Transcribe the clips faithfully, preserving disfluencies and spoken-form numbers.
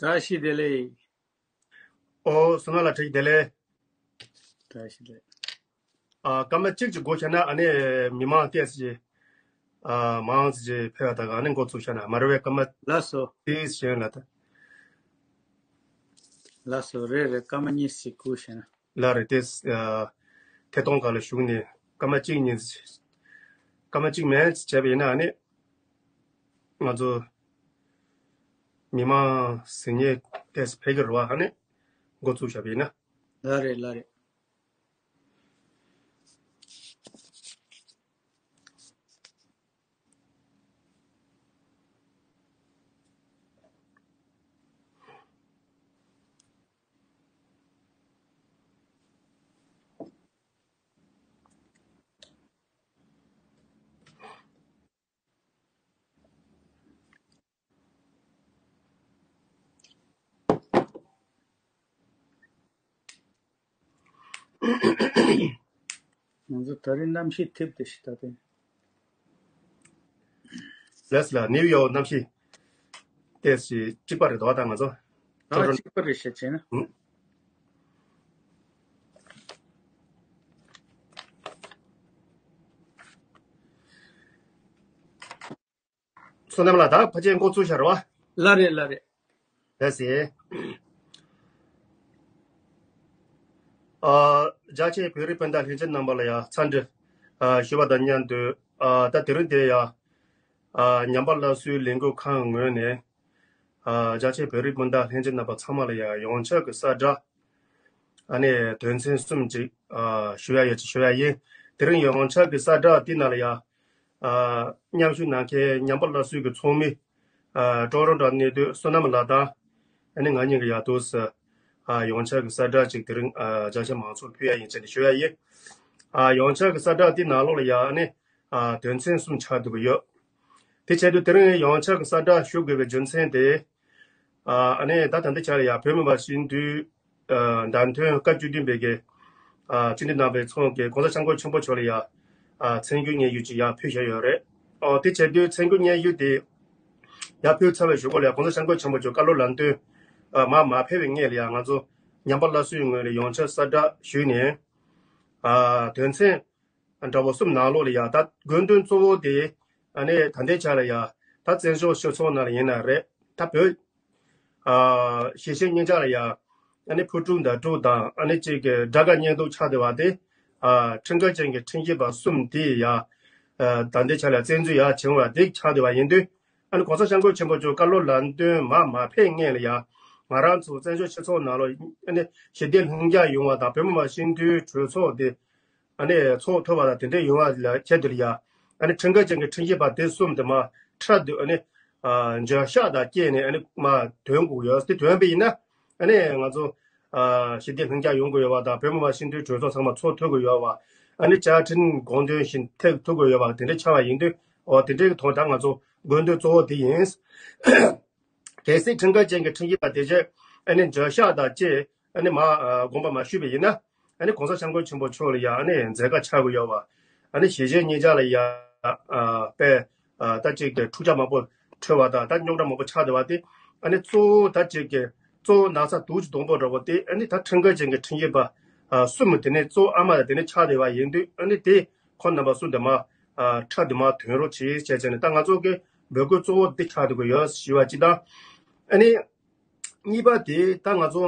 བཀྲ་ཤིས་བདེ་ལེགས། ཨོ་བསོད་ནམས་ལགས། བཀྲ་ཤིས་བདེ་ལེགས། བཀྲ་ཤིས་བདེ་ལེགས། ཨ་སྐར་མ་གཅིག་ཅིག་སྒུག་བྱས་ན་ཨ་ནི་མི་མང་ཏོག་ཙམ་ཅིག་ཨ་མང་ཙམ་ཅིག་ཕེབས་པ་དང་ཨ་ནི་འགོ་བཙུགས་བྱས་ན་མ་རེད་པས། སྐར་མ་ལགས་སོ། ཏོག་ཙམ་ཞིག་ལ་ད། ལགས་སོ། རེད་རེད། སྐར་མ་གཉིས་ཤིག་སྒུག་བྱས་ན། ལགས་རེད་དེ། ཨ་ཐད་གཏོང་སྒང་ལ་ཞུགས་ནས་སྐར་མ་གཅིག་གཉིས་ཙམ། སྐར་མ་གཅིག་མན་ཙམ་བྱས་པ་ཡིན་ན་ཨ་ནི་ང་ཚོ་མི་མང་ཟིན་ཉེ་ཏོག་ཙམ་ཕེབས་ཀྱི་རེད་པ། ཨ་ནི་འགོ་བཙུགས་བཞག་པ་ཡིན་ན། ལགས་རེད་ལགས་རེད། ང་ཚོ་ད་རིང་གནམ་གཤིས་ཐིབས་ཏེ་ཞིག་ད་དེ། ལགས་ལགས། ནིའུ་ཡོག་གནམ་གཤིས་ཏོག་ཙམ་གཅིག་པ་རེད་དོ། ད་ང་ཚོ་ཨ་གཅིག་པ་རེད་ཤག་བྱས་ན། ཨུ། བསོད་ནམས་ལགས། ད་ཕལ་ཆེར་འགོ་བཙུགས་ཤག་རེད་པ། ལགས་རེད་ལགས་རེད། ལགས་སེ། ཨ་རྒྱ་ཆེའི་བོད་རིགས་སྤུན་ཟླ་ལྷན་རྒྱས་རྣམ་པ་ལ་ཡང་འཚམས་འདྲི་ཨ་ཞུ་བ་དང་མཉམ་དུ། ཨ་ད་དེ་རིང་འདིར་ཡང་ཨ་ཉམས་པ་སླར་གསོའི་ལས་འགུལ་ཁང་ངོས་ནས་ཨ་རྒྱ་ཆེའི་བོད་རིགས་སྤུན་ཟླ་ལྷན་རྒྱས་རྣམ་པ་ཚང་མ་ལ་ཡང་ཡོངས་ཁྱབ་ཀྱི་གསལ་བསྒྲགས་ཨ་ནི་དོན་ཚན་གསུམ་ཅིག་ཨ་ཞུ་ཡ་ཡོད་ཅེས་ཞུ་ཡ་ཡིན། དེ་རིང་ཡོངས་ཁྱབ་ཀྱི་གསལ་བསྒྲགས་འདི་ནང་ལ་ཡང་ཨ་མཉམ་ཞུགས་གནང་མཁན་ཉམས་པ་སླར་གསོའི་གི་ཚོགས་མི་ཨ་ཀྲོ་རོན་ཀྲོ་གནས་སྡོད་བསོད་ནམས་ལགས་དང་། ཨ་ནི་ང་གཉིས་ཀྱིས་ཡང་འདུག་སེ་ཨ་ཡོངས་ཁྱབ་ཀྱི་གསལ་བསྒྲགས་ཅིག་དེ་རིང་ཨ་རྒྱ་ཆེ་མང་ཚོགས་ཕུལ་ཡ་ཡིན་ཅེས་ནས་ཞུ་ཡ་ཡིན། ཨ་ཡོངས་ཁྱབ་ཀྱི་གསལ་བསྒྲགས་འདི་ནང་ལོགས་ལ་ཡང་ཨ་ནི་ཨ་དོན་ཚན་གསུམ་ཆགས་འདུག་གི་ཡོད། དེ་བྱས་དུས་དེ་རིང་ཡོངས་ཁྱབ་ཀྱི་གསལ་བསྒྲགས་ཞུ་དགོས་པའི་རྒྱུ་མཚན་དེ། ཨ་ནི་ད་ད་ལྟའི་ཆར་ཡང་བོད་མི་མང་སྤྱི་འཐུས་ཨ་བདམས་ཐོན་སྐབས་བཅུ་བདུན་པའི་གི་ཨ་སྤྱི་འཐུས་རྣམ་པའི་ཚོགས་ཀྱིས་༸གོང་ས་༸སྐྱབས་མགོན་ཆེན་པོ་མཆོག་ལ་ཡང་ཨ་མཚན་བརྗོད་སྙན་ཞུ་ཅིག་ཡང་ཕུལ་བཞག་ཡོད་རེད། ཨོ་དེ་བྱས་དུས་མཚན་བརྗོད་སྙན་ཞུ་དེ་ཡར་ཕུལ་ཚར་བའི་གཞུག་གུ་ལ་༸གོང་ས་༸སྐྱབས་མགོན་ཆེན་པོ་མཆོག་བཀའ་སློབ་ལམ་སྟོན་ཨ་མར་མ་ཕེབས་པའི་སྔོན་ལ་ཡང་ང་ཚོ་ཉམས་པ་སླར་གསོའི་ངོས་ལ་ཡོངས་ཁྱབ་གསལ་བསྒྲགས་ཞུས་ནས་ཨ་དོན་ཚན་འདྲ་པོ་གསུམ་ནང་ལོགས་ལ་ཡང་ད་དགོས་འདུན་གཙོ་བོ་དེ་ཨ་ནི་ད་ལྟའི་ཆ་ལ་ཡང་ད་བཙན་བྱོལ་སྤྱི་ཚོགས་ནང་ལ་ཡིན་ན་རེད། ད་བོད་ཨ་གཞིས་བྱེས་གཉིས་ཆ་ལ་ཡང་ཨ་ནི་ཕུ་དཀྲུག་མདའ་དཀྲུག་དང་ཨ་ནི་གཅིག་གི་དགྲ་དགའ་གཉེན་སྡུག་ཆགས་བསྡད་པ་དེ་ཨ་ཁྲིམས་འགལ་ཅན་གྱི་ཁྲིམས་ཞིབ་པ་གསུམ་དེ་ཡང་ཨ་ད་ལྟའི་ཆ་ལ་བཙན་འཛུལ་ཡང་བྱུང་བ་དེ་ཆགས་བསྡད་པ་ཡིན་དུས། ཨ་ནི་༸གོང་ས་༸སྐྱབས་མགོན་ཆེན་པོ་མཆོག་བཀའ་སློབ་ལམ་སྟོན་མར་མ་ཕེབས་སྔོན་ལ་ཡང་ང་རང་ཚོ་བཙན་བྱོལ་སྤྱི་ཚོགས་ནང་ལ་ཨ་ནི་ཞི་བདེ་ལྷིང་འཇགས་ཡོང་བ་དང་བོད་མི་མང་སྤྱི་འཐུས་གྲོས་ཚོགས་དེ་ཨ་ནི་ཚོགས་ཐུབ་པ་དང་དེ་འདྲ་ཡོང་བ་ལ་ཆེད་དུ་ལ་ཡང་ཨ་ནི་ཁྲིམས་འགལ་ཅན་གྱི་ཁྲིམས་ཞིབ་པ་དེ་གསུམ་དེ་མར་འཕྲལ་དུ་ཨ་ནི་ཨ་འགྱོད་བཤགས་དང་བཅས་ནས་ཨ་ནི་མར་ཐོན་དགོས་ཡོད། དེ་ཐོན་པ་ཡིན་ན་ཨ་ནི་ང་ཚོ་ཨ་ཞི་བདེ་ལྷིང་འཇགས་ཡོང་དགོས་ཡོད་པ་དང་བོད་མི་མང་སྤྱི་འཐུས་གྲོས་ཚོགས་ཚང་མ་ཚོགས་ཐུབ་དགོས་ཡོད་པ། ཨ་ནི་བཅའ་ཁྲིམས་དགོངས་དོན་བཞིན་ཐེག་ཐུབ་དགོས་ཡོད་པ་དེ་འདྲ་ཆགས་པ་ཡིན་དུས། འོ་དེ་འདྲའི་ཐོག་ད་ང་ཚོ་དགོས་འདུན་གཙོ་བོ་དེ་ཡིན། གལ་སྲིད་ཁྲིམས་འགལ་ཅན་གྱི་ཁྲིམས་ཞིབ་པ་དེ་ཚོས་ཨ་ནི་འགྱོད་བཤགས་དང་བཅས་ཨ་ནི་མར་ཨ་དགོངས་པ་མ་ཞུས་པ་ཡིན་ན། ཨ་ནི་༸གོང་ས་༸སྐྱབས་མགོན་ཆེན་པོ་མཆོག་ལ་ཡང་ཨ་ནི་འཛེམ་དཀའ་ཆགས་ཀྱི་ཡོད་པ། ཨ་ནི་གཞིས་བྱེས་གཉིས་ཆ་ལ་ཡང་ཨ་དཔེ་ཨ་ད་ཅིག་གི་འཁྲུག་ཆ་མང་པོ་འཕྲོད་པ་དང་ད་རྙོག་དྲ་མང་པོ་ཆགས་བསྡད་པ་དེ། ཨ་ནི་གཙོ་བོ་ད་ཅིག་གི་གཙོ་བོ་ན་ཚ་དུག་གི་སྡོང་པོ་འདྲ་པོ་དེ་ཨ་ནི་ད་ཁྲིམས་འགལ་ཅན་གྱི་ཁྲིམས་ཞིབ་པ་ཨ་གསུམ་དེ་ནི་གཙོ་བོ་ཨ་མ་དང་དེ་ནི་ཆགས་བསྡད་པ་ཡིན་དུས། ཨ་ནི་དེ་ཁོང་རྣམ་པ་གསུམ་དེ་མར་ཨ་འཕྲལ་དུ་མར་ཐོན་རོགས་གྱིས་བྱས་བྱས་ནས་ད་ང་ཚོ་གི་འབོད་སྐུལ་གཙོ་བོ་འདི་ཆགས་འདུག་གི་ཡོད་ཞུ་བ་གཅིག་དང་། ཨ་ནི་གཉིས་པ་དེ་ད་ང་ཚོ་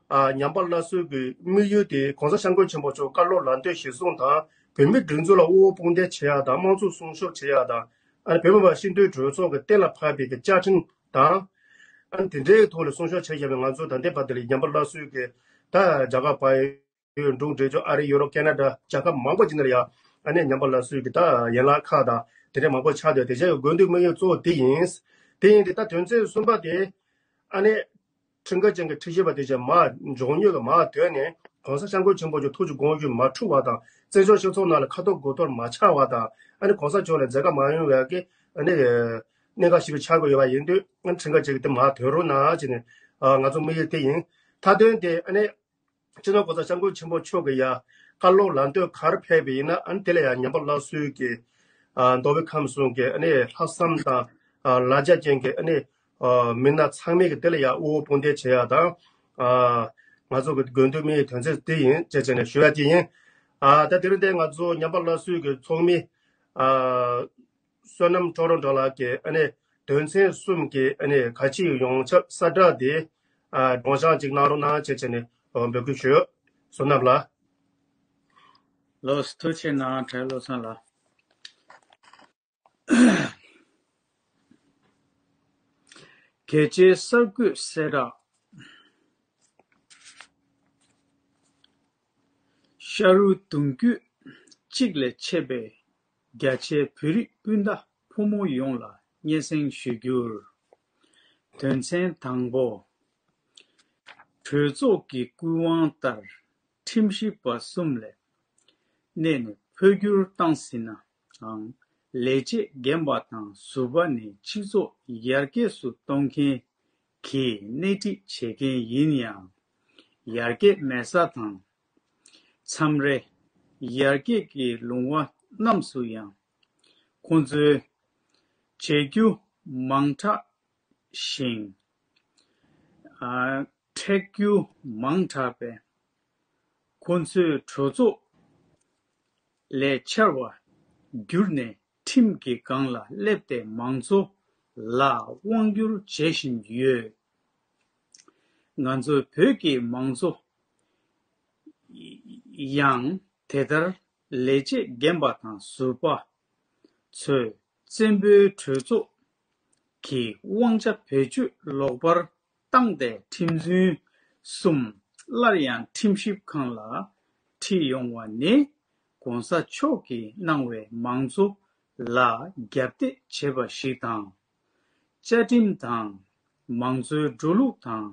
ཨ་ཉམས་པ་སླར་གསོའི་གི་དམིགས་ཡུལ་དེ་༸གོང་ས་༸སྐྱབས་མགོན་ཆེན་པོ་མཆོག་བཀའ་སློབ་ལམ་སྟོན་གཞིར་བཟུང་དང་བོད་མིའི་སྒྲིག་འཛུགས་ལ་དབུ་འོག་དཔུང་འདེགས་བྱེད་ཡག་དང་དམངས་གཙོ་སྲུང་སྐྱོབ་བྱེད་ཡག་དང་། ཨ་ནི་བོད་མི་མང་སྤྱི་འཐུས་གྲོས་ཚོགས་ཀྱི་གཏན་ལ་ཕབ་པའི་གི་བཅའ་ཁྲིམས་དང་། ཨ་ནི་དེ་འདྲའི་ཐོག་ལ་སྲུང་སྐྱོབ་བྱས་བཞག་པའི་ང་ཚོ་ད་ལྟའི་བར་དུ་ལ་ཉམས་པ་སླར་གསོའི་གི་ད་རྒྱ་གར་བར་ཡོད། འབྲུག་འབྲས་ལྗོངས་ཨ་རི་ཡུ་རོབ་ཁེ་ན་ཌ་རྒྱལ་ཁབ་མང་པོ་ཅིག་ནང་ལ་ཡང་ཨ་ནི་ཉམས་པ་སླར་གསོའི་གི་ད་ཡན་ལག་ཁག་དང་དེ་འདྲའི་མང་པོ་ཆགས་བསྡད་དེ་བྱས་ཡོད། དགོས་འདུན་དམིགས་ཡུལ་གཙོ་བོ་དེ་ཡིན། དེ་ཡིན་དུས་ད་དོན་ཚན་གསུམ་པ་དེ་ཨ་ནི་ཁྲིམས་འགལ་ཅན་གྱི་ཁྲིམས་ཞིབ་པ་དེ་ཚོས་མར་མགྱོགས་མྱུར་གྱི་མར་ཐོན་ནས་༸གོང་ས་༸སྐྱབས་མགོན་ཆེན་པོ་མཆོག་ཐུགས་ཀྱི་དགོངས་བཞེད་མ་འཁྲུག་པ་དང་བཙན་བྱོལ་སྤྱི་ཚོགས་ནང་ལ་ཁ་ཐོར་དགུ་ཐོར་མ་ཆགས་པ་དང་། ཨ་ནི་༸གོང་ས་མཆོག་ལ་འཛེམ་དཀའ་མ་ཡོང་བའི་གི་ཨ་ནི་གནད་འགག་ཞིག་ཆགས་ཀྱི་ཡོད་པ་ཡིན་དུས། ཨ་ནི་ཁྲིམས་འགལ་ཅན་གྱི་དེ་མར་ཐོན་རོགས་གནང་ཅེས་ནས་ཨ་ང་ཚོ་དམིགས་ཡུལ་དེ་ཡིན། མཐའ་དོན་དེ་ཨ་ནི་སྤྱི་ནོར་༸གོང་ས་༸སྐྱབས་མགོན་ཆེན་པོ་མཆོག་གི་ཡང་བཀའ་སློབ་ལམ་སྟོན་ག་རེ་ཕེབས་པ་ཡིན་ན། ཨ་ནི་དེ་ལ་ཡང་ཉམས་པ་སླར་གསོའི་གི་ཨ་མདོ་དབུས་ཁམས་གསུམ་གྱི་ཨ་ནི་ལྷག་བསམ་དང་ཨ་ལ་རྒྱ་ཅན་གྱི་ཨ་ནི་ ཨ་མི་སྣ་ཚང་མས་ཀྱི་དེ་ལ་ཡ་དབུ་འོག་དཔུང་འདེགས་བྱེད་ཡ་དང་། ཨ་ང་ཚོ་གི་དགོས་འདུན་མི་ཡི་དོན་ཚན་དེ་ཡིན་ཅེས་བྱས་ནས་ཞུ་ཡ་དེ་ཡིན། ཨ་ད་དེ་རིང་དེ་ང་ཚོ་ཉམས་པ་སླར་གསོའི་གི་ཚོགས་མི་ཨ་བསོད་ནམས་ཀྲོ་རོན་ཀྲོ་ལགས་ཀྱིས་ཨ་ནི་དོན་ཚན་གསུམ་གྱི་ཨ་ནི་ག་ཅི་ཡོངས་ཁྱབ་གསལ་བསྒྲགས་དེ་ཨ་སྒྲོག་སྦྱང་ཅིག་གནང་རོགས་གནང་ཅེས་བྱས་ནས་འབོད་སྐུལ་ཞུ། བསོད་ནམས་ལགས། ལགས་སོ། ཐུགས་རྗེ་གནང་། བཀྲ་ཤིས་བདེ་ལེགས་ལགས། གལ་ཆེའི་གསར་འགོད་གསལ་བསྒྲགས། ཤ་རུས་གདུང་རྒྱུད་གཅིག་ལས་མཆེད་པའི་རྒྱ་ཆེའི་བོད་རིགས་སྤུན་ཟླ་ཕོ་མོ་ཡོངས་ལ་སྙན་སེང་ཞུ་རྒྱུར། དོན་ཚན་དང་པོ། གྲོས་ཚོགས་ཀྱི་སྐུལ་དབང་ལྟར་ཁྲིམས་ཞིབ་པ་གསུམ་ལས་གནས་ནས་འཕོ་འགྱུར་བཏང་ཟིན་ནའང་ལས་བྱེད་རྒན་པ་དང་ཟུར་པ་ནི་སྤྱི་ཚོགས་ཡར་རྒྱས་སུ་གཏོང་མཁན་གྱི་སྣེ་ཁྲིད་བྱེད་མཁན་ཡིན་ཡང་། ཡར་རྒྱས་མེད་ས་དང་། མཚམས་རེ་ཡར་རྒྱས་ཀྱི་ལུང་བ་རྣམས་སུ་ཡང་ཁོང་ཚོའི་བྱེད་རྒྱུ་མང་དྲགས་ཤིང་། ཨ་འཕྲད་རྒྱུ་མང་དྲགས་པས། ཁོང་ཚོས་གྲོས་ཚོགས་ལས་ཕྱར་བར་གྱུར་ནས་ཁྲིམས་ཀྱི་སྒང་ལ་སླེབས་ཏེ་མང་གཙོ་ལ་དབང་བསྒྱུར་བྱེད་བཞིན་ཡོད། ང་ཚོའི་བོད་ཀྱི་མང་གཙོ་ཡང་དེ་ལྟར་ལས་བྱེད་རྒན་པ་དང་ཟུར་པ་ཚོས་བཙན་པོའི་གྲོས་ཚོགས་ཀྱི་དབང་ཆ་བེད་སྤྱོད་ལོག་པར་བཏང་སྟེ་ཁྲིམས་རྫུན་གསུམ་སླར་ཡང་ཁྲིམས་ཞིབ་ཁང་ལ་ཁྲིད་ཡོང་བ་ནི་གོང་ས་མཆོག་གིས་གནང་བའི་མང་གཙོ་ལ་རྒྱབ་གཏད་བྱས་པ་ཞིག་དང་། བཅའ་ཁྲིམས་དང་མང་གཙོའི་འགྲོ་ལུགས་དང་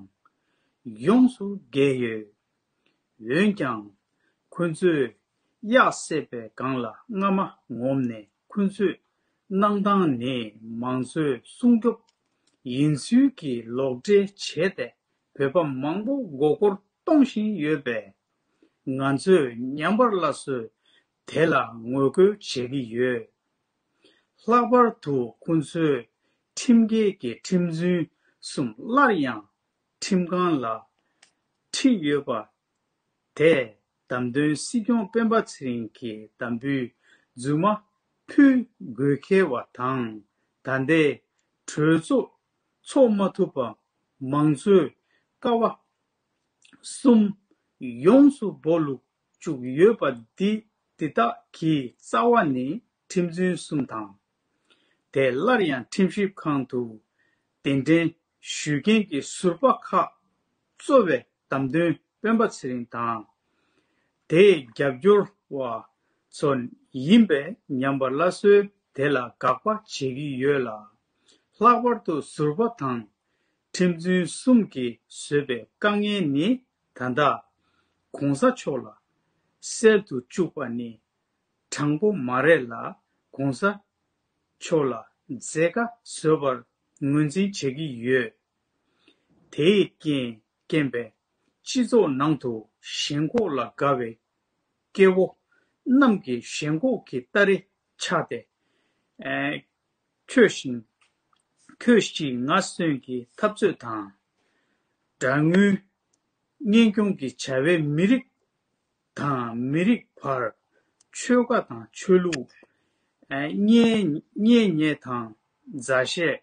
ཡོངས་སུ་འགལ་ཡོད། འོན་ཀྱང་ཁོ་ཚོས་གཡག་བསད་པའི་སྒང་ལ་རྔ་མ་ངོམ་ནས་ཁོ་ཚོས་གནང་སྟངས་ནི་མང་གཙོའི་སྲུང་སྐྱོབ་ཡིན་ཚུལ་གྱི་ལོག་འགྲེལ་བྱས་ཏེ་བོད་པ་མང་པོ་མགོ་སྐོར་གཏོང་བཞིན་ཡོད་པས། ང་ཚོས་ཉམས་པ་སླར་གསོས་དེ་ལ་ངོ་རྒོལ་བྱེད་ཀྱི་ཡོད། ལྷག་པར་དུ་ཁོ་ཚོས་ཁྲིམས་འགལ་གྱི་ཁྲིམས་རྫུན་གསུམ་སླར་ཡང་ཁྲིམས་ཁང་ལ་ཁྲིད་ཡོད་པ་དེས་བདམས་ཐོན་སྲིད་སྐྱོང་སྤེན་པ་ཚེ་རིང་གི་འདེམས་སྤྱོད་རྫུན་མ་ཕུད་དགོས་འཁེལ་བ་དང་། ད་ལྟའི་གྲོས་ཚོགས་ཚོགས་མ་ཐུབ་པ་མང་གཙོའི་ཀ་བ་གསུམ་ཡོངས་སུ་སྦོ་ལུག་བཅུག་ཡོད་པ་འདི་འདི་དག་གི་རྩ་བ་ནི་ཁྲིམས་རྫུན་གསུམ་དང་། དེ་སླར་ཡང་ཁྲིམས་ཞིབ་ཁང་དུ་གདན་འདྲེན་ཞུ་མཁན་གྱི་ཟུར་པ་ཁག་གཙོ་བའི་བདམས་ཐོན་སྤེན་པ་ཚེ་རིང་དང་། དེའི་རྒྱབ་སྐྱོར་བ་ཚོ་ཡིན་པས་ཉམས་པ་སླར་གསོས་དེ་ལ་དགག་པ་བྱེད་ཀྱི་ཡོད་ལ། ལྷག་པར་དུ་ཟུར་པ་དང་ཁྲིམས་རྫུན་གསུམ་གྱིས་བཟོས་པའི་དཀའ་ངལ་ནི་ད་ལྟ་གོང་ས་མཆོག་ལ་སེལ་དུ་བཅུག་པ་ནི་དྲང་པོ་མ་རེད་ལ། གོང་ས་མཆོག་ལ་མཛད་དཀའ་བཟོས་པར་ངོས་འཛིན་བྱེད་ཀྱི་ཡོད། དེའི་རྐྱེན་རྐྱེན་པས་སྤྱི་ཚོགས་ནང་དུ་ཞེན་ཁོག་ལ་དགའ་བའི་སྐྱེ་བོ་རྣམས་ཀྱི་ཞེན་ཁོག་གི་སྟ་རེ་ཆགས་ཏེ། ཨེ། ཁྱོད་བཞིན། ཁྱོད་ཤི་ང་གསོན་གྱི་འཐབ་རྩོད་དང་། དགྲ་དངུལ་གཉེན་སྐྱོང་གི་བྱ་བའི་མི་རིགས་དང་མི་རིགས་བར་ཆོལ་ཁ་དང་ཆོས་ལུགས། ཨེ། གཉེན་གཉེན་ཉེ་དང་མཛའ་བཤེས།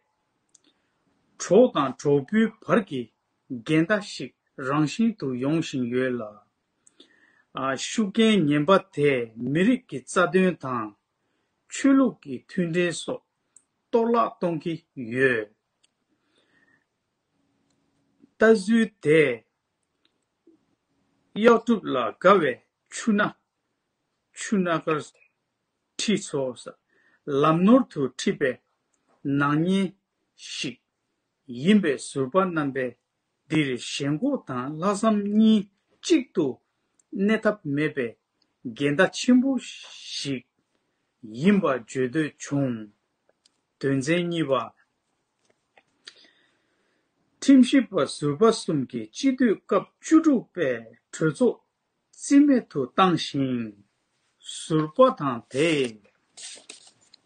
གྲོགས་དང་གྲོགས་པོའི་བར་གྱི་འགལ་ཟླ་ཞིག་རང་བཞིན་དུ་ཡོང་བཞིན་ཡོད་ལ། ཨ། ཤུགས་རྐྱེན་ངན་པ་དེས་མི་རིགས་ཀྱི་རྩ་དོན་དང་ཆོས་ལུགས་ཀྱི་མཐུན་འབྲེལ་སོགས་གཏོར་བརླག་གཏོང་གི་ཡོད། ལྟ་ཚུལ་དེས་གཡག་སྒྲུབ་ལ་དགའ་བའི་ཆུ་སྣ། ཆུ་སྣ་དཀར་ཁྲིད་ཚོ་ལམ་ནོར་དུ་ཁྲིད་པའི་སྣང་བརྙན་ཞིག་ཡིན་པས། ཟུར་པ་རྣམ་པས་འདིར་ཞེན་ཁོག་དང་ལྷག་བསམ་གཉིས་གཅིག་ཏུ་གནས་ཐབས་མེད་པའི་འགལ་ཟླ་ཆེན་པོ་ཞིག་ཡིན་པ་བརྗོད་འདོད་བྱུང་། དོན་ཚན་གཉིས་པ། ཁྲིམས་ཞིབ་པ་ཟུར་པ་གསུམ་གྱིས་སྤྱི་འཐུས་སྐབས་བཅུ་དྲུག་པའི་གྲོས་ཚོགས་རྩིས་མེད་དུ་བཏང་ཞིང་། ཟུར་པ་དང་དེའི་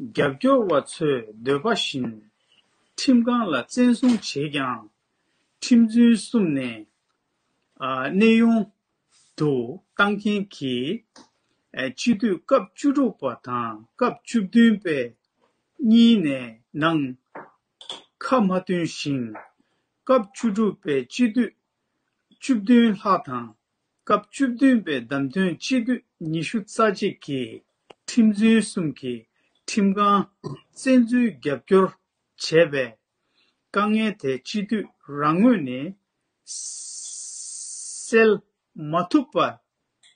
རྒྱབ་སྐྱོར་བ་ཚོའི་འདོད་པ་བཞིན་ ཁྲིམས་ཁང་ལ་བཙན་བཟུང་བྱས་ཀྱང་། ཁྲིམས་རྫུན་གསུམ་ནས་ཨ་གནས་དབྱུང་དུ་བཏང་མཁན་གྱི་ཨ་སྤྱི་འཐུས་སྐབས་བཅུ་དྲུག་པ་དང་སྐབས་བཅུ་བདུན་པའི་གཉིས་ནས་ནང་ཁ་མ་བཏོན་ཞིང་། སྐབས་བཅུ་དྲུག་པའི་སྤྱི་འཐུས་བཅུ་བདུན་ལྷག་དང་། སྐབས་བཅུ་བདུན་པའི་བདམས་ཐོན་སྤྱི་འཐུས་ཉི་ཤུ་རྩ་གཅིག་གིས་ཁྲིམས་རྫུན་གསུམ་གྱིས་ཁྲིམས་ཁང་བཙན་འཛུལ་རྒྱབ་སྐྱོར་བྱས་པས། དཀའ་ངལ་དེ་སྤྱི་འཐུས་རང་ངོས་ནས་སེལ་མ་ཐུབ་པ།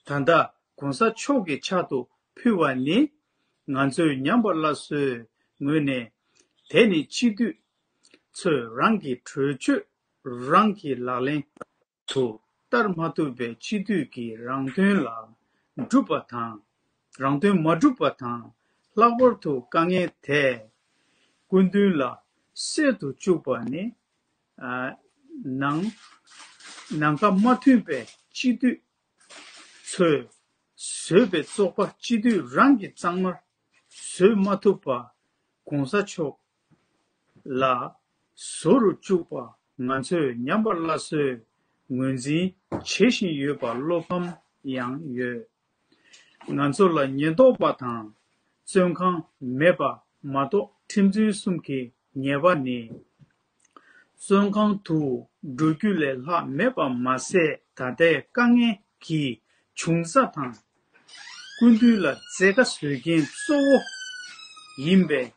ད་ལྟ་གོང་ས་མཆོག་གི་ཕྱག་ཏུ་ཕུལ་བ་ནི། ང་ཚོས་ཉམས་པ་སླར་གསོའི་ངོས་ནས། དེ་ནི་སྤྱི་འཐུས་ཚོས་རང་གི་གྲོས་ཆོད་རང་གི་ལག་ལེན་དུ་བསྟར་མ་ཐུབ་པའི་སྤྱི་འཐུས་ཀྱི་རང་དོན་ལ་སྒྲུབ་པ་དང་། རང་དོན་མ་སྒྲུབ་པ་དང་། ལྷག་པར་དུ་དཀའ་ངལ་དེ་སྐུ་མདུན་ལ་སེལ་དུ་བཅུག་པ་ནི། ཨ་ནང་ནང་ཁ་མ་མཐུན་པའི་སྤྱི་འཐུས་ཚོས་བཟོས་པའི་བཙོག་པ་སྤྱི་འཐུས་རང་གིས་གཙང་མར་བཟོས་མ་ཐུབ་པ། གོང་ས་མཆོག་ལ་བཟོ་རུ་བཅུག་པ། ང་ཚོས་ཉམས་པ་སླར་གསོའི་ངོས་འཛིན་བྱེད་བཞིན་ཡོད་པ་བློ་ཕམ་ཡང་ཡོད། ང་ཚོ་ལ་ཉེན་རྟོག་པ་དང་བཙོན་ཁང་མེད་པ་མ་གཏོགས། ཁྲིམས་རྫུན་གསུམ་གྱི་ཉེས་པ་ནི། བཙོན་ཁང་དུ་འགྲོ་རྒྱུ་ལས་ལྷག་མེད་པ་མ་ཟད། ད་ལྟའི་དཀའ་ངལ་གྱི་འབྱུང་རྩ་དང་། སྐུ་མདུན་ལ་མཛད་དཀའ་བཟོ་མཁན་གཙོ་བོ་ཡིན་པས།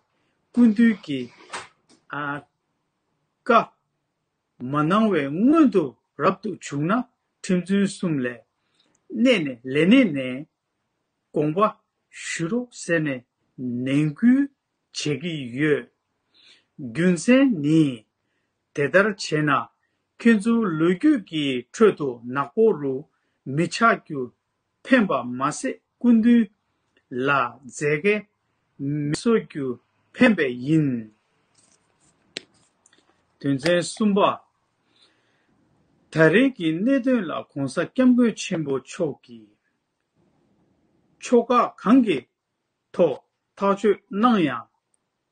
སྐུ་མདུན་གྱིས་ཨ་བཀའ་མ་གནང་བའི་སྔོན་དུ་རབ་ཏུ་བྱུང་ན། ཁྲིམས་རྫུན་གསུམ་ལས་གནས་ནས་ལས་གནས་ནས་དགོངས་པ་ཞུ་རོགས་ཟེར་ནས་ནན་སྐུལ་བྱེད་ཀྱི་ཡོད། རྒྱུ་མཚན་ནི། དེ་ལྟར་བྱས་ན་ཁྱོད་ཚོའི་ལོ་རྒྱུས་ཀྱི་ཁྲོད་དུ་ནག་པོ་རུ་མི་ཆགས་རྒྱུ་ཕན་པ་མ་ཟད། སྐུ་མདུན་ལ་མཛད་དཀའི་མི་བཟོ་རྒྱུ་ཕན་པས་ཡིན། དོན་ཚན་གསུམ་པ། ད་རེས་ཀྱི་གནད་དོན་ལ་གོང་ས་སྐྱབས་མགོན་ཆེན་པོ་མཆོག་གིས་ཕྱོགས་ཁག་གང་གི་ཐོག་ཐག་གཅོད་གནང་ཡང་།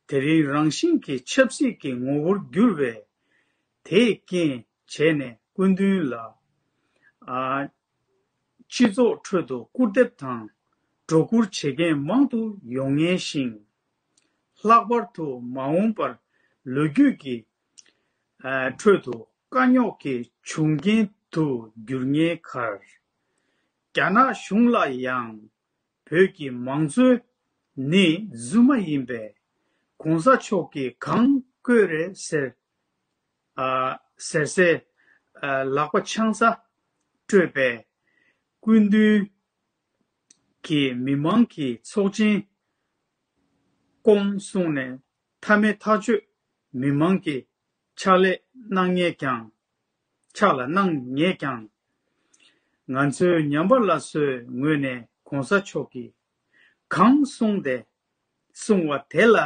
དེ་རིང་རང་བཞིན་གྱི་ཆབ་སྲིད་ཀྱི་ངོ་བོར་གྱུར་བས། དེས་རྐྱེན་བྱས་ནས་སྐུ་མདུན་ལ་ཨ་སྤྱི་ཚོགས་ཁྲོད་དུ་སྐུར་འདེབས་དང་སྒྲོ་སྐུར་བྱེད་མཁན་མང་དུ་ཡོང་ངེས་ཤིང་། ལྷག་པར་དུ་མ་འོངས་པར་ལོ་རྒྱུས་ཀྱི་ཨ་ཁྲོད་དུ་དཀའ་རྙོག་གི་འབྱུང་རྐྱེན་དུ་འགྱུར་ངེས་ཁར། རྒྱ་ནག་གཞུང་ལ་ཡང་བོད་ཀྱི་མང་གཙོ་ནི་རྫུན་མ་ཡིན་པས། གོང་ས་མཆོག་གིས་གང་བསྐོས་རེད་ཟེར། ཨ་ཟེར་སའི་ཨ་ལག་པ་འཆང་ས་སྤྲོད་པས། སྐུ་མདུན་གྱིས་མི་མང་གི་ཚོགས་ཆེན་བསྐོངས་གསུངས་ནས། མཐའ་མའི་ཐག་གཅོད་མི་མང་གི་ཕྱག་ལས་གནང་ངེས་ཀྱང་། ཕྱག་ལ་གནང་ངེས་ཀྱང་། ང་ཚོའི་ཉམས་པ་སླར་གསོའི་ངོས་ནས་གོང་ས་མཆོག་གིས་གང་གསུངས་ཏེ་གསུངས་པ་དེ་ལ་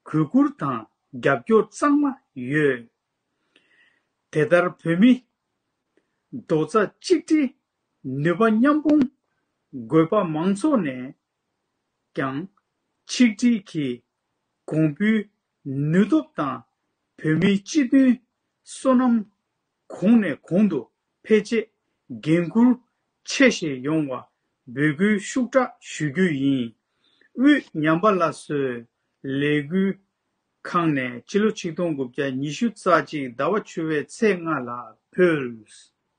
གུས་བཀུར་དང་རྒྱབ་སྐྱོར་གཙང་མ་ཡོད། དེ་ལྟར་བོད་མི་རྡོག་རྩ་གཅིག་སྒྲིལ། ནུས་པ་མཉམ་སྤུངས། དགོས་པ་མང་ཚོགས་ནས་ཀྱང་ཆིག་སྒྲིལ་གྱིས་གོང་བུའི་ནུས་སྟོབས་དང་བོད་མིའི་སྤྱི་མཐུན་བསོད་ནམས་གོང་ནས་གོང་དུ་འཕེལ་ཆེད་འགན་འཁུར་ཆེ་བཞིན་ཡོང་བ་འབོད་སྐུལ་ཤུགས་དྲག་ཞུ་རྒྱུ་ཡིན། དབུས་ཉམས་པ་སླར་གསོའི་ལས་འགུལ་ཁང་ནས་ཕྱི་ལོ་ཆིག་སྟོང་དགུ་བརྒྱ་ཉི་ཤུ་རྩ་གཅིག་ཟླ་བ་བཅུ་པའི་ཚེས་ལྔ་ལ་ཕུལ།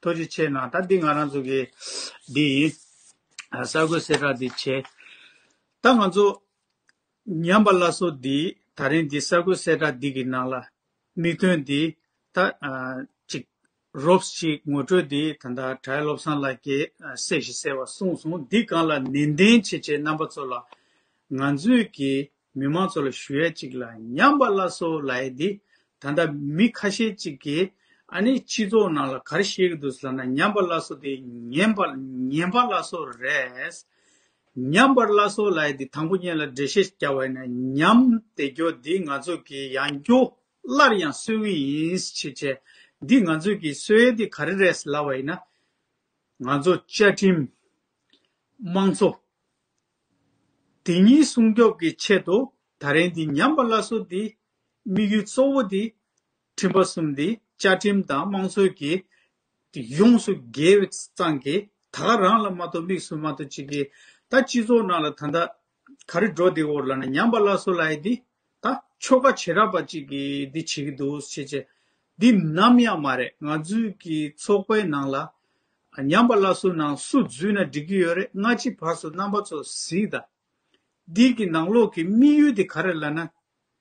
ཐུགས་རྗེ་ཆེ་གནང་། ད་འདི་ང་རང་ཚོ་གི་འདི་ཡིན། ཨ་གསར་འགོད་གསལ་བསྒྲགས་འདི་བྱས། ད་ང་ཚོ་ཉམས་པ་སླར་གསོ་འདི་ད་རིང་འདི་གསར་འགོད་གསལ་བསྒྲགས་འདི་གི་ནང་ལ་དམིགས་དོན་འདི་ད་ཨ་ཅིག་རོབ་ཅིག་ངོ་སྤྲོད་འདི་ད་ལྟ་གྲྭ་བློ་བཟང་ལགས་ཀྱིས་ཨ་གསལ་ཞིང་གསལ་བ་གསུངས་སོང་། འདི་སྒང་ལ་ནན་ཏན་བྱེད་ཆེད་རྣམ་པ་ཚོ་ལ་ང་ཚོས་ཀྱི་མི་མང་ཚོ་ལ་ཞུ་ཡས་གཅིག་ལ། ཉམས་པ་སླར་གསོ་ལབ་ཡས་འདི་ད་ལྟ་མི་ཁ་ཤས་གཅིག་གིས་ཨ་ནི་སྤྱི་ཚོགས་ནང་ལ་ག་རེ་བཤད་ཀྱི་འདུག་ཟེར་ན། ཉམས་པ་སླར་གསོ་དེ་ངན་པ་ངན་པ་སླར་གསོ་རེད། ཉམས་པ་སླར་གསོ་ལབ་ཡས་འདི་དང་པོ་ཉིད་ལ་འགྲེལ་བཤད་རྒྱག་པ་ཡིན་ན། ཉམས་བསྡད་རྒྱུ་འདི་ང་ཚོ་གིས་ཡང་བསྐྱར་སླར་ཡང་གསོ་གི་ཡིན་ཞེས་བྱས། འདི་ང་ཚོ་གིས་གསོ་ཡས་འདི་ག་རེ་རེད་ལབ་པ་ཡིན་ན། ང་ཚོ་བཅའ་ཁྲིམས། དམངས་གཙོ། དེ་གཉིས་སྲུང་སྐྱོབ་ཀྱི་ཆེད་དུ་ད་རིང་འདི་ཉམས་པ་སླར་གསོ་འདི་ དམིགས་ཡུལ་གཙོ་བོ་དེ་ཁྲིམས་པ་གསུམ་དེ་བཅའ་ཁྲིམས་དང་དམངས་གཙོའི་གི་དེ་ཡོངས་སུ་འགལ་བའི་རྐྱེན་གྱིས་ད་ག་རང་ལ་མ་གཏོགས་དམིགས་སུ་མ་གཏོགས་ཅིག་གིས་ད་སྤྱི་ཚོགས་ནང་ལ་ད་ལྟ་ག་རེ་འགྲོ་བསྡད་ཡོད་ལབ་ན། ཉམས་པ་སླར་གསོ་ལབ་ཡ་དེ་ད་ཆོལ་ཁ་བྱེ་བྲག་པ་ཅིག་གིས་འདི་བྱེད་ཀྱི་འདུག་ཟེར་བྱས། འདི་ནམ་ཡང་མ་རེད། ང་ཚོའི་གི་ཚོགས་པའི་ནང་ལ་ཉམས་པ་སླར་གསོ་ནང་སུ་འཛུལ་ན་འགྲིག་གི་ཡོད་རེད། སྔ་ཕྱི་བར་གསུམ་རྣམ་པ་ཚོ་གཟིགས་དང་། འདི་གི་ནང་ལོགས་ཀྱི་དམིགས་ཡུལ་དེ་ག་རེ་ལབ་ན།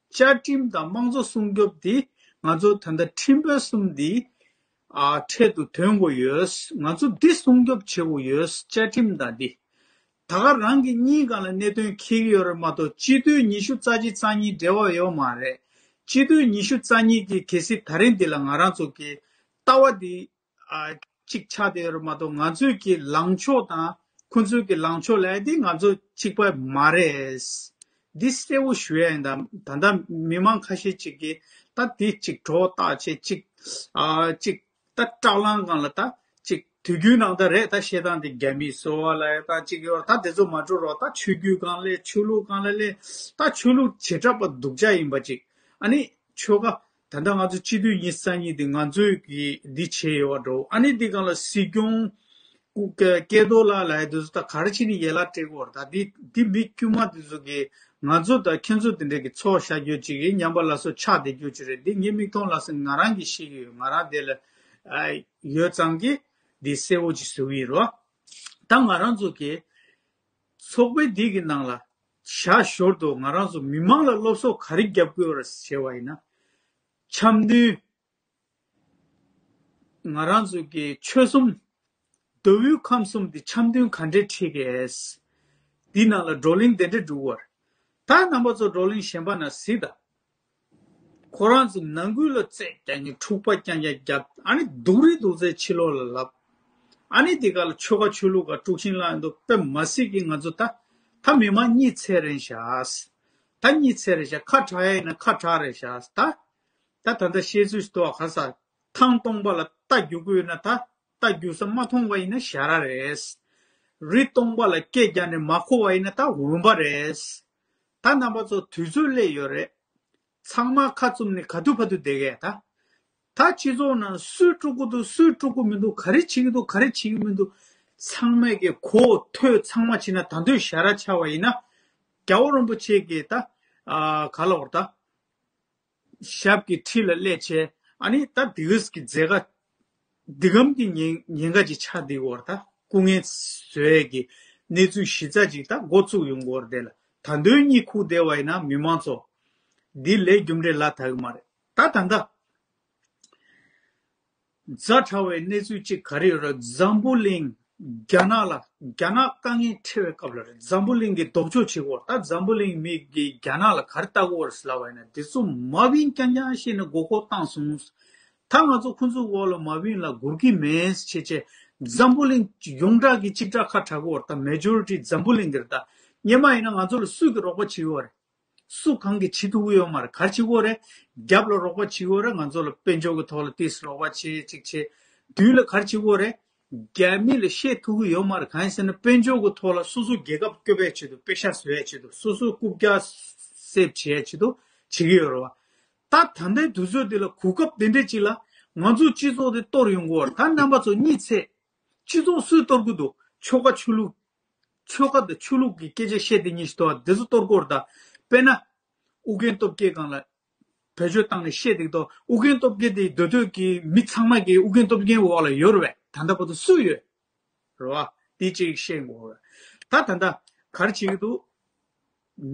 བཅའ་ཁྲིམས་དང་དམངས་གཙོ་སྲུང་སྐྱོབ་འདི་ང་ཚོ་ད་ལྟ་ཁྲིམས་དཔོན་གསུམ་འདི་ཨ་འཕྲལ་དུ་ཐོན་དགོས་ཡོད། ང་ཚོ་འདི་སྲུང་སྐྱོབ་བྱེད་དགོས་ཡོད། བཅའ་ཁྲིམས་དང་འདི། ད་ག་རང་གི་གཉིས་སྒང་ལ་གནད་དོན་འཁེལ་གྱི་ཡོད་རེད་མ་གཏོགས། སྤྱི་འཐུས་ཉི་ཤུ་རྩ་གཅིག་རྩ་གཉིས་འབྲེལ་བ་ཡོད་མ་རེད། སྤྱི་འཐུས་ཉི་ཤུ་རྩ་གཉིས་ཀྱིས་གལ་སྲིད་ད་རིང་འདི་ལ་ང་རང་ཚོ་གི་ལྟ་བ་འདི་ཨ་གཅིག་ཆགས་བསྡད་ཡོད་རེད་མ་གཏོགས། ང་ཚོའི་གི་ལངས་ཕྱོགས་དང་ཁོང་ཚོའི་གི་ལངས་ཕྱོགས་ལབ་ཡ་འདི་ང་ཚོ་གཅིག་པ་མ་རེད། འདི་གསལ་བོ་ཞུ་ཡ་ཡིན། ད་ད་ལྟ་མི་མང་ཁ་ཤས་ཅིག་གིས་ད་འདི་གཅིག་གྲོགས་བཏགས་བྱས་ཅིག་ཨ་གཅིག་ད་སྐྲག་ལངས་སྒང་ལ་ད་ཅིག་དུས་རྒྱུན་ནང་ད་རེད། ད་བཤད་སྟངས་དེ་རྒྱ་མིས་གསོལ་བ་ལ་ཡ་ད་ཅིག་ཡོད། ད་དེ་ཚོ་མ་འགྲོ་རོགས། ད་ཆོས་བརྒྱུད་སྒང་ལས་ཆོས་ལུགས་སྒང་ལ་ལས་ད་ཆོས་ལུགས་བྱེ་བྲག་པ་སྡུག་ཅག་ཡིན་པ་ཅིག་ཨ་ནི་ཆོལ་ཁ་ད་ལྟ་ང་ཚོ་སྤྱི་འཐུས་ཉི་ཤུ་རྩ་གཉིས་དེ་ང་ཚོས་ཀྱི་འདི་བྱས་ཡོད་པ་འགྲོ། ཨ་ནི་འདི་སྒང་ལ་སྲིད་སྐྱོང་སྐུ་སྐལ་རྡོར་ལགས་ལ་ཡ་དེ་ཚོ་ད་ག་རེ་བྱས་ནས་ཡན་ལག་སྤྲད་དགོས་རེད། ད་འདི་འདི་མི་དཀྱུས་མ་དེ་ཚོ་གིས་ང་ཚོ་ད་ཁྱེད་ཚོ་དེ་འདྲ་གི་ཚོགས་བཞག་རྒྱུ་ཅིག་གིས་ཉམས་པ་སླར་གསོ་ཆགས་བསྡད་རྒྱུ་ཅིག་རེད། འདི་ངའི་མིག་མཐོང་ལ་སོགས་ང་རང་གིས་ཤེས་ཀྱི་ཡོད། ང་རང་དེ་ལ་ཨ་ཡོད་ཙང་གིས་འདི་གསལ་བོ་ཅིག་བཟོ་གི་ཡིན་རོ། ད་ང་རང་ཚོ་གི་ཚོགས་པའི་འདི་གི་ནང་ལ་ཞར་ཞོར་དུ་ང་རང་ཚོ་མི་མང་ལ་སློབ་གསོ་ག་རེ་རྒྱབ་དགོས་རེད་ཟེར་བ་ཡིན་ན། འཆམ་མཐུན། ང་རང་ཚོ་གི་ཆོལ་གསུམ། མདོ་དབུས་ཁམས་གསུམ་འདི་འཆམ་མཐུན་ག་འདྲས་ཁྲིད་གས། འདི་ནང་ལ་བགྲོ་གླེང་དེ་འདྲས་འགྲོ་གི་ཡོད་རེད། ད་རྣམ་པ་ཚོ་བགྲོ་གླེང་གཞན་པ་ནང་གཟིགས་དང་། ཁོ་རང་ཚོ་ནང་ཁུལ་ལ་རྩོད་རྒྱག་མཁན། འཁྲུག་པ་རྐྱང་རྐྱང་རྒྱབ། ཨ་ནི་སྡུག་རུས་སྡུག་ཚད་ཕྱི་ལོགས་ལ་ལབ། ཨ་ནི་དེ་ག་ལ་ཆོལ་ཁ་ཆོས་ལུགས་ཀ་དཀྲུག་ཤིང་བསླངས་འདུག་དཔེ་མ་སྲིད་ཀྱི་ང་ཚོ་ད་ད་མི་མང་གཉིད་སད་རན་ཤག་ད་གཉིད་སད་རན་ཤག་ཁ་གྲག་ཡ་ཡིན་ན་ཁ་གྲག་རན་ཤག་ད་ད་ད་ལྟ་བཤད་ཚུལ་ཞིག་འདུག་ག་ས། ཐང་སྟོང་པ་ལ་རྟ་རྒྱུག་གི་ཡོད་ན་ད་རྟ་རྒྱུག་ས་མ་མཐོང་བ་ཡིན་ན་ཞ་ར་རེད། རི་སྟོང་པ་ལ་སྐད་རྒྱག་ནས་མ་གོ་བ་ཡིན་ན་ད་འོན་པ་རེད། ད་རྣམ་པ་ཚོ་དུས་ཚོད་སླེབས་ཡོད་རེད། ཚང་མ་ཁ་བཙུམ་ནས་ག་དུས་ཕ་དུས་བསྡད་གས་ད། ད་སྤྱི་ཚོགས་ནང་སུས་དཀྲུག་གི་འདུག་སུས་དཀྲུག་གི་མི་འདུག་ག་རེ་བྱེད་ཀྱི་འདུག་ག་རེ་བྱེད་ཀྱི་མི་འདུག་ཚང་མས་ཀྱི་གོ་ཐོས་ཚང་མ་བྱས་ན་ད་དུང་ཞ་ར་ཆགས་པ་ཡིན་ན། རྒྱལ་བ་རིན་པོ་ཆེ་གིས་ད་ཨ་ག་ལབ་དགོས་རེད་ད། ཞབས་ཀྱི་འཁྲིས་ལ་སླེབས་བྱས། ཨ་ནི་ད་འདི་ག་གི་མཛད་ཁ་འདི་གམ་གྱི་ཉེན་ཉེན་ཁ་ཅིག་ཆགས་བསྡད་ཡོད་རེད་ད། སྐུ་ངལ་བཟོ་ཡས་ཀྱི་གནས་ཚུལ་གཞི་རྩ་ཅིག་ད་འགོ་བཙུགས་ཡོང་གི་ཡོད་རེད། དེ་ལ་ད་དུང་གཉིད་ཁུག་བསྡད་པ་ཡིན་ན་མི་མང་ཚོ་འདི་ལས་རྒྱུ་འབྲས་ལ་ཐག་གི་མ་རེད། ད་ད་ལྟ་ཛ་དྲག་པའི་གནས་ཚུལ་གཅིག་ག་རེ་ཡོད་རེད། འཛམ་བུ་གླིང་རྒྱ་ནག་ལ་རྒྱ་ནག་དཀའ་ངལ་འཕྲད་པའི་སྐབས་ལ་རེད། འཛམ་བུ་གླིང་གི་ལྡོག་ཕྱོགས་བྱེད་དགོས། ད་འཛམ་བུ་གླིང་མི་གིས་རྒྱ་ནག་ལ་ག་རེ་ལྟ་དགོས་རེད་ལབ་པ་ཡིན་ན། དེ་ཚོ་མ་བིན་རྐྱང་རྐྱང་བཤད་ནས་མགོ་སྐོར་བཏང་སོང་། ད་ང་ཚོ་ཁོང་ཚོའི་འོག་ལ་མ་བིན་ལ་སྒུར་གྱི་མེད་བྱས་བྱས། འཛམ་བུ་གླིང་ཡོངས་གྲགས་ཀྱི་གཅིག་གྲགས་ཁ་གྲག་གི་ཡོད་རེད། ད་མེ་ཇོ་རི་ཊི་འཛམ་བུ་གླིང་འདིར་ད་སྔོན་མ་ཡིན་ན་ང་ཚོ་ལ་སུས་ཀྱི་རོགས་པ་བྱེད་ཀྱི་ཡོད་རེད། སུ་གང་གིས་བྱེད་ཐུབ་ཀྱི་ཡོད་མ་རེད། ག་རེ་བྱེད་ཀྱི་ཡོད་རེད། རྒྱབ་ལ་རོགས་པ་བྱེད་ཀྱི་ཡོད་རེད། ང་ཚོ་ལ་དཔལ་འབྱོར་གྱི་ཐོག་ལ་ཏོག་ཙམ་རོགས་པ་བྱེད་ཅིག་བྱེད། མདུན་ལ་ག་རེ་བྱེད་ཀྱི་ཡོད་རེད། རྒྱ་མི་ལ་བཤད་ཐུབ་ཀྱི་ཡོད་མ་རེད། གང་ཡིན་ཟེར་ན་དཔལ་འབྱོར་གྱི་ཐོག་ལ་སོ་སོ་རྒྱལ་ཁབ་སྐྱོབ་པའི་ཆེད་དུ། པེ་ཤག་བཟོ་ཡའི་ཆེད་དུ། སོ་སོའི་རྐུབ་བཀྱག་སེབ་བྱེད་ཡའི་ཆེད་དུ་བྱེད་ཀྱི་ཡོད་རེད་བ། ད་ད་ལྟའི་དུས་ཚོད་འདི་ལ་གོ་སྐབས་དེ་འདྲས་ཅིག་ལ་ང་ཚོའི་སྤྱི་ཚོགས་དེ་གཏོར་ཡོང་གི་ཡོད་རེད། ད་རྣམ་པ་ཚོ་གཉིད་སད། སྤྱི་ཚོགས་སུས་གཏོར་གྱི་འདུག་ཆོལ་ཁ་ཆོས་ལུགས། ཆོལ་ཁ་དང་ཆོས་ལུགས་ཀྱི་སྐད་ཆ་བཤད་དེ་ཉིན་ཞིག་ཐོག་འདི་ཚོ་གཏོར་གྱི་ཡོད་རེད་ད། དཔེར་ན། ཨུ་རྒྱན་སྟོབས་རྒྱལ་སྒང་ལ་བེད་སྤྱོད་བཏང་ནས་བཤད་འདུག་ཏོ། ཨུ་རྒྱན་སྟོབས་རྒྱལ་དེ་འདོད་འདོད་ཀྱི་མི་ཚང་མ་གིས་ཨུ་རྒྱན་སྟོབས་རྒྱལ་འོག་ལ་ཡོད་རེད་པས། ད་ལྟ་བར་དུ་སུ་ཡོད་རེད་བ། དེ་གཅིག་བཤད་དགོས་རེད། ད་ད་ལྟ་ག་རེ་བྱེད་ཀྱི་འདུག་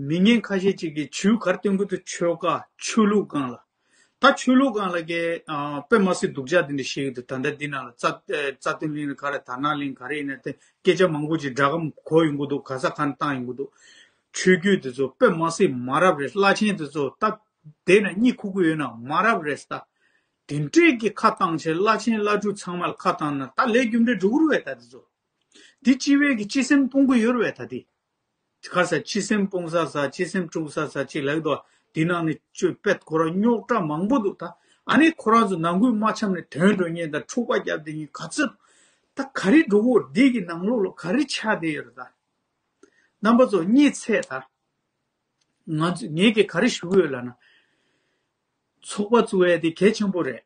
མི་ངན་ཁ་ཤས་ཅིག་གིས་ཇུས་ག་རེ་བཏོན་གྱི་འདུག་ཆོལ་ཁ་ཆོས་ལུགས་སྒང་ལ། ད་ཆོས་ལུགས་སྒང་ལ་གི་ཨ་དཔེ་མ་སྲིད་སྡུག་ཅག་དེ་འདྲ་བཤད་ཀྱི་འདུག་ད་ལྟ་འདི་ནང་ལ་རྩ་རྩ་བརྟན་གླིང་ལ་ག་རེ། དར་ནག་གླིང་ག་རེ་ཡིན་ན་དེ་སྐད་ཆ་མང་པོ་ཅིག་སྒྲ་སྒམ་གོ་ཡོང་གི་འདུག་ག་ས་ག་ནས་བཏང་ཡོང་གི་འདུག་ཆོས་བརྒྱུད་དེ་ཚོ་དཔེ་མ་སྲིད་མ་རབས་རེད། བླ་ཆེན་དེ་ཚོ་ད་བསྡད་ན་གཉིད་ཁུག་གི་ཡོད་ན་མ་རབས་རེད་ད། དེ་འདྲས་ཀྱི་ཁ་བཏང་བྱས། བླ་ཆེན་བླ་སྤྲུལ་ཚང་མ་ལ་ཁ་བཏང་ན་ད་ལས་རྒྱུ་འབྲས་འགྲོ་གི་རེད་པས་ད་དེ་ཚོ། འདི་སྤྱི་པའི་གི་སྤྱི་སེམས་སྤོང་གི་ཡོད་རེད་པས་ད་དེ། ག་ས་སྤྱི་སེམས་སྤོང་ས་ས། སྤྱི་སེམས་དཀྲུག་ས་ས་ཅིག་ལབ་ཀྱི་འདུག་དེ་ནང་ནས་ཅོ་པད་ཁོ་རང་རྙོག་དྲ་མང་པོ་འདུག་ད་ཨ་ནི་ཁོ་རང་ཚོ་ནང་ཁུལ་མ་འཆམ་ནས་དོན་འགྲོ་མཁན་དང་འཁྲུག་པ་རྒྱབ་བསྡད་མཁན་ག་ཚོད། ད་ག་རེ་འགྲོ་གི་ཡོད། འདི་གི་ནང་ལོགས་ལ་ག་རེ་ཆགས་བསྡད་ཡོད་རེད་ད། རྣམ་པ་ཚོ་གཉིད་སད་ད། ང་ཚོ་ངས་ཀྱིས་ག་རེ་ཞུ་གི་ཡོད་ལབ་ན། ཚོགས་པ་བཙུགས་ཡས་དེ་གལ་ཆེན་པོ་རེད།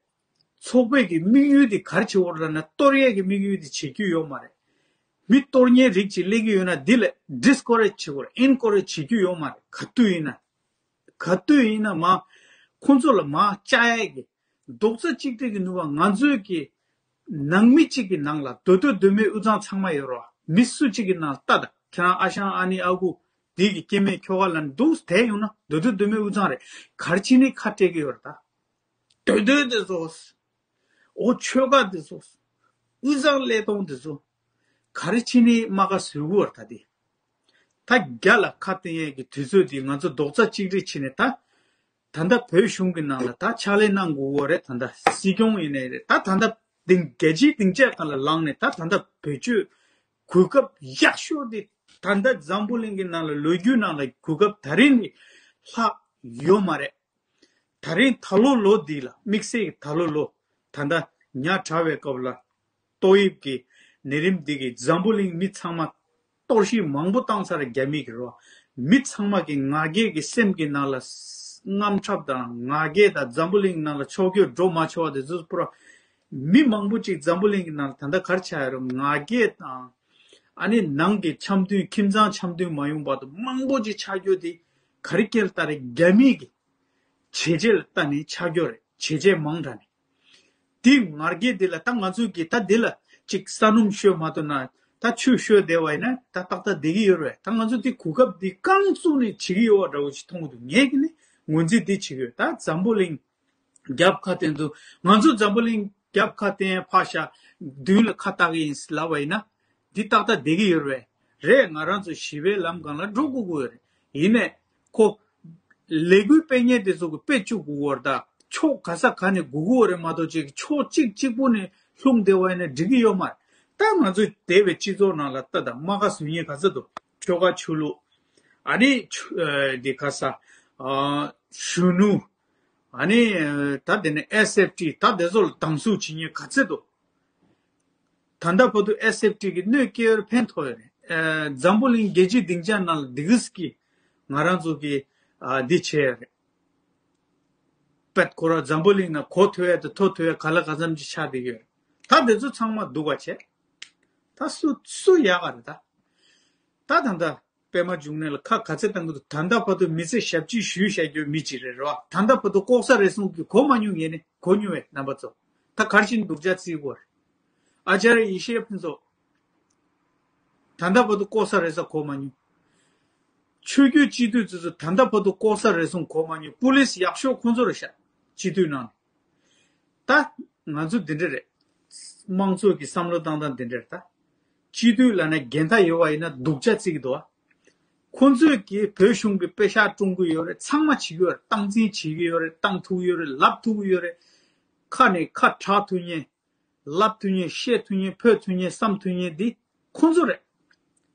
ཚོགས་པའི་གི་དམིགས་ཡུལ་དེ་ག་རེ་བྱེད་དགོས་རེད་ལབ་ན། གཏོར་ཡས་ཀྱི་དམིགས་ཡུལ་དེ་བྱེད་རྒྱུ་ཡོད་མ་རེད། མི་གཏོར་མཁན་རིགས་ཅིག་སླེབས་ཀྱི་ཡོད་ན་འདི་ལ་ཌིས་ཀོ་རེཇ་བྱེད་དགོས་རེད། ཨེན་ཀོ་རེཇ་བྱེད་རྒྱུ་ཡོད་མ་རེད། ག་དུས་ཡིན་ན། ག་དུས་ཡིན་ན་མ། ཁོང་ཚོ་ལ་མ་བཅག་ཡས་ཀྱི། རྡོག་རྩ་གཅིག་སྒྲིལ་གྱི་ནུས་པ་ང་ཚོའི་གི་ནང་མི་གཅིག་གི་ནང་ལ་མདོ་སྟོད་མདོ་སྨད་དབུས་གཙང་ཚང་མ་ཡོད་རེད་བ། མི་སུ་གཅིག་གི་ནང་ལ་ལྟ་དང་། ཁྱེད་རང་ཨ་ཞང་ཨ་ནེ་ཨ་ཁུ་འདི་གི་སྐྱེ་དམན་ཁྱོ་ག་ལ་འདུག་བསྡད་ཡོང་ན་མདོ་སྟོད་མདོ་སྨད་དབུས་གཙང་རེད། ག་རེ་བྱས་ནས་ཁ་བྲལ་གྱི་ཡོད་རེད་ད། མདོ་སྟོད་དེ་ཚོ། ཨོ་ཆོལ་ཁ་དེ་ཚོ། དབུས་གཙང་ཀླད་སྟོང་དེ་ཚོ། ག་རེ་བྱས་ནས་རྨ་ཁ་བཟོ་གི་ཡོད་རེད་ད་དེ། ད་རྒྱ་ལ་ཁ་གཏད་ཡས་ཀྱི་དུས་ཚོད་འདི་ང་ཚོ་རྡོག་རྩ་གཅིག་སྒྲིལ་བྱས་ནས་ད། ད་ལྟ་བོད་གཞུང་གི་ནང་ལ་ད་ཕྱག་ལས་གནང་དགོས་ཀྱི་ཡོད་རེད། ད་ལྟ་སྲིད་སྐྱོང་ཡིན་ནའི་རེད། ད་ད་ལྟ་སྡིངས་རྒྱལ་སྤྱིའི་སྡིངས་ཆ་སྒང་ལ་ལངས་ནས་ད་ད་ལྟ་བེད་སྤྱོད་གོ་སྐབས་ཡག་ཤོས་འདི། ད་ལྟ་འཛམ་བུ་གླིང་གི་ནང་ལ་ལོ་རྒྱུས་ནང་ལ་གོ་སྐབས་ད་རིང་ནས་ལྷག་ཡོད་མ་རེད། ད་རིང་ད་ལོ་ལོ་འདི་ལ་དམིགས་བསལ་གྱི་ད་ལོ་ལོ། ད་ལྟ་ཉ་གྲགས་པའི་སྐབས་ལ། ཏོག་དབྱིབས་ཀྱི་ནད་རིམས་འདི་གིས་འཛམ་བུ་གླིང་མི་ཚང་མ་གཏོར་བཤིག་མང་པོ་བཏང་ཚར། རྒྱ་མི་གིས་རོ། མི་ཚང་མ་གི་ང་རྒྱལ་གྱི་སེམས་ཀྱི་ནང་ལ་དངངས་འཁྲབ་དང་། ང་རྒྱལ་དང་འཛམ་བུ་གླིང་ནང་ལ་ཕྱོགས་བསྐྱོད་འགྲོ་མ་ཆོག་པ་དེ་ཚོ་པུ་ར། མི་མང་པོ་ཅིག་འཛམ་བུ་གླིང་གི་ནང་ལ་ད་ལྟ་ག་རེ་ཆགས་ཡོད་རེད། ང་རྒྱལ་དང་། ཨ་ནི་ནང་གི་འཆམ་མཐུན་ཁྱིམ་ཚང་འཆམ་མཐུན་མ་ཡོང་བར་དུ་མང་པོ་ཅིག་ཆགས་རྒྱུ་དེ་ག་རེ་རྐྱེན་ལ་ལྟ་རེད། རྒྱ་མི་གི་བྱས་རྗེས་ལ་ལྟ་ནས་ཆགས་རྒྱུ་རེད། བྱས་རྗེས་མང་དྲགས་ནས། དེ་ང་རྒྱལ་དེ་ལ་ད་ང་ཚོ་གིས་ད་དེ་ལ་ཅིག་ས་སྣུམ་བཤོས་མ་ཐུབ་ན། ད་ཆུ་བཤོས་བསྡད་པ་ཡིན་ན་ད་ཏག་ཏག་བསྡད་ཀྱི་ཡོད་རེད། ད་ང་ཚོ་དེ་གོ་སྐབས་དེ་རྐང་བཙུགས་ནས་བྱེད་ཀྱི་ཡོད་པ་འདྲ་བོ་ཞིག་མཐོང་གི་འདུག་ངས་ཀྱི་ནི་ངོས་འཛིན་དེ་བྱེད་ཀྱི་ཡོད། ད་འཛམ་བུ་གླིང་རྒྱབ་ཁ་བསྟན་དུ། ང་ཚོ་འཛམ་བུ་གླིང་རྒྱབ་ཁ་བསྟན་ཕར་བཞག་མདུན་ལ་ཁ་བཏགས་ཀྱི་ཡིན་ལབ་པ་ཡིན་ན། འདི་ཏག་ཏག་བསྡད་ཀྱི་ཡོད་རེད། རེད། ང་རང་ཚོ་ཞི་བའི་ལམ་སྒང་ལ་འགྲོ་དགོས་ཀྱི་ཡོད་རེད། ཡིན་ནས་ཁོ་ལས་འགུལ་སྤེལ་མཁན་དེ་ཚོ་གི་དཔེ་བཅུག་དགོས་ཀྱི་ཡོད་རེད། ད་ཕྱོགས་ག་ས་ག་ནས་སྒུག་གི་ཡོད་རེད་མ་གཏོགས། ཅིག་ཕྱོགས་གཅིག་གཅིག་པོ་ནས་ལྷུང་བསྡད་པ་ཡིན་ན་འགྲིག་གི་ཡོད་མ་རེད། ད་ང་ཚོ་འདས་པའི་སྤྱི་ཚོགས་ནང་ལ་ལྟ་དང་། རྨ་ཁ་བཟོ་མཁན་ག་ཚོད་འདུག་ཆོལ་ཁ་ཆོས་ལུགས། ཨ་ནི་ཆུ་ཨ་འདི་ག་ས་ཨ་གཞོན་ནུ། ཨ་ནི་ད་དེ་ནས་ཨེས་ཨེཕ་ཊི། ད་དེ་ཚོ་ལ་སྡང་ཟུག་བྱེད་མཁན་ག་ཚོད་འདུག་ད་ལྟ་བར་དུ་ཨེས་ཨེཕ་ཊི་གི་གནོད་སྐྱེལ་བར་ཕན་ཐོགས་ཡོད་རེད། ཨ་འཛམ་བུ་གླིང་རྒྱལ་སྤྱིའི་སྡིངས་ཆ་ནང་ལ་འདི་གིས་ཀྱི་ང་རང་ཚོ་གི་ཨ་འདི་བྱས་ཡོད་རེད། པད་ཁོ་རང་འཛམ་བུ་གླིང་ནང་གོ་ཐུབ་ཡས་དང་མཐོ་ཐུབ་ཡས་ག་ལ་ག་ཙམ་ཅིག་ཆགས་བསྡད་ཀྱི་ཡོད་རེད། ད་དེ་ཚོ་ཚང་མ་སྡུག་པ་བྱས། ད་སུ་སུ་ཡག་ག་རེད་ད། ད་ད་ལྟ་པད་མ་འབྱུང་གནས་ལ་ཁ་ག་ཚོད་བཏང་གི་འདུག་ད་ལྟ་བར་དུ་མི་ཚེ་ཞབས་ཕྱི་ཞུས་བཞག་རྒྱུ་མི་གཅིག་རེད་རོ། ད་ལྟ་བར་དུ་ལྐོག་ཟ་རེ་ཟུང་གི་གོ་མ་མྱོང་། ངས་ནི་གོ་མྱོང་བས་རྣམ་པ་ཚོ། ད་ག་རེ་བྱས་ནས་སྡུག་ཅག་བརྩི་དགོས་རེད། ཨ་ཙརྱ་ཡེ་ཤེས་ཕུན་ཚོགས། ད་ལྟ་བར་དུ་ལྐོག་ཟ་རེ་ཟ་གོ་མ་མྱོང་། ཆོས་བརྒྱུད་སྤྱི་འཐུས་ཚོ་ཚོ་ད་ལྟ་བར་དུ་ལྐོག་ཟ་རེ་ཟུང་གོ་མ་མྱོང་། པུ་ལིས་ཡག་ཤོས་ཁོང་ཚོ་རེད་ཤག་སྤྱི་འཐུས་ནང་། ད་ང་ཚོ་འདི་འདྲ་རེད། དམངས་གཙོ་གི་བསམ་བློ་བཏང་སྟངས་འདི་འདྲ་རེད་ད། སྤྱི་འཐུས་ལབ་ན་འགན་ཐག་ཡོད་པ་ཡིན་ན་སྡུག་ཅག་བརྩི་གི་འདུག་ཨ། ཁོང་ཚོས་ཀྱིས་བོད་གཞུང་གི་པེ་ཤག་བཀྲོངས་ཀྱི་ཡོད་རེད། ཚང་མ་བྱེད་ཀྱི་ཡོད་རེད། སྟངས་འཛིན་བྱེད་ཀྱི་ཡོད་རེད། བཏང་ཐུབ་ཀྱི་ཡོད་རེད། ལབ་ཐུབ་ཀྱི་ཡོད་རེད། ཁ་ནས་ཁ་གྲག་ཐུབ་མཁན། ལབ་ཐུབ་མཁན། བཤད་ཐུབ་མཁན། ཕོད་ཐུབ་མཁན། བསམ་ཐུབ་མཁན་འདི་ཁོང་ཚོ་རེད།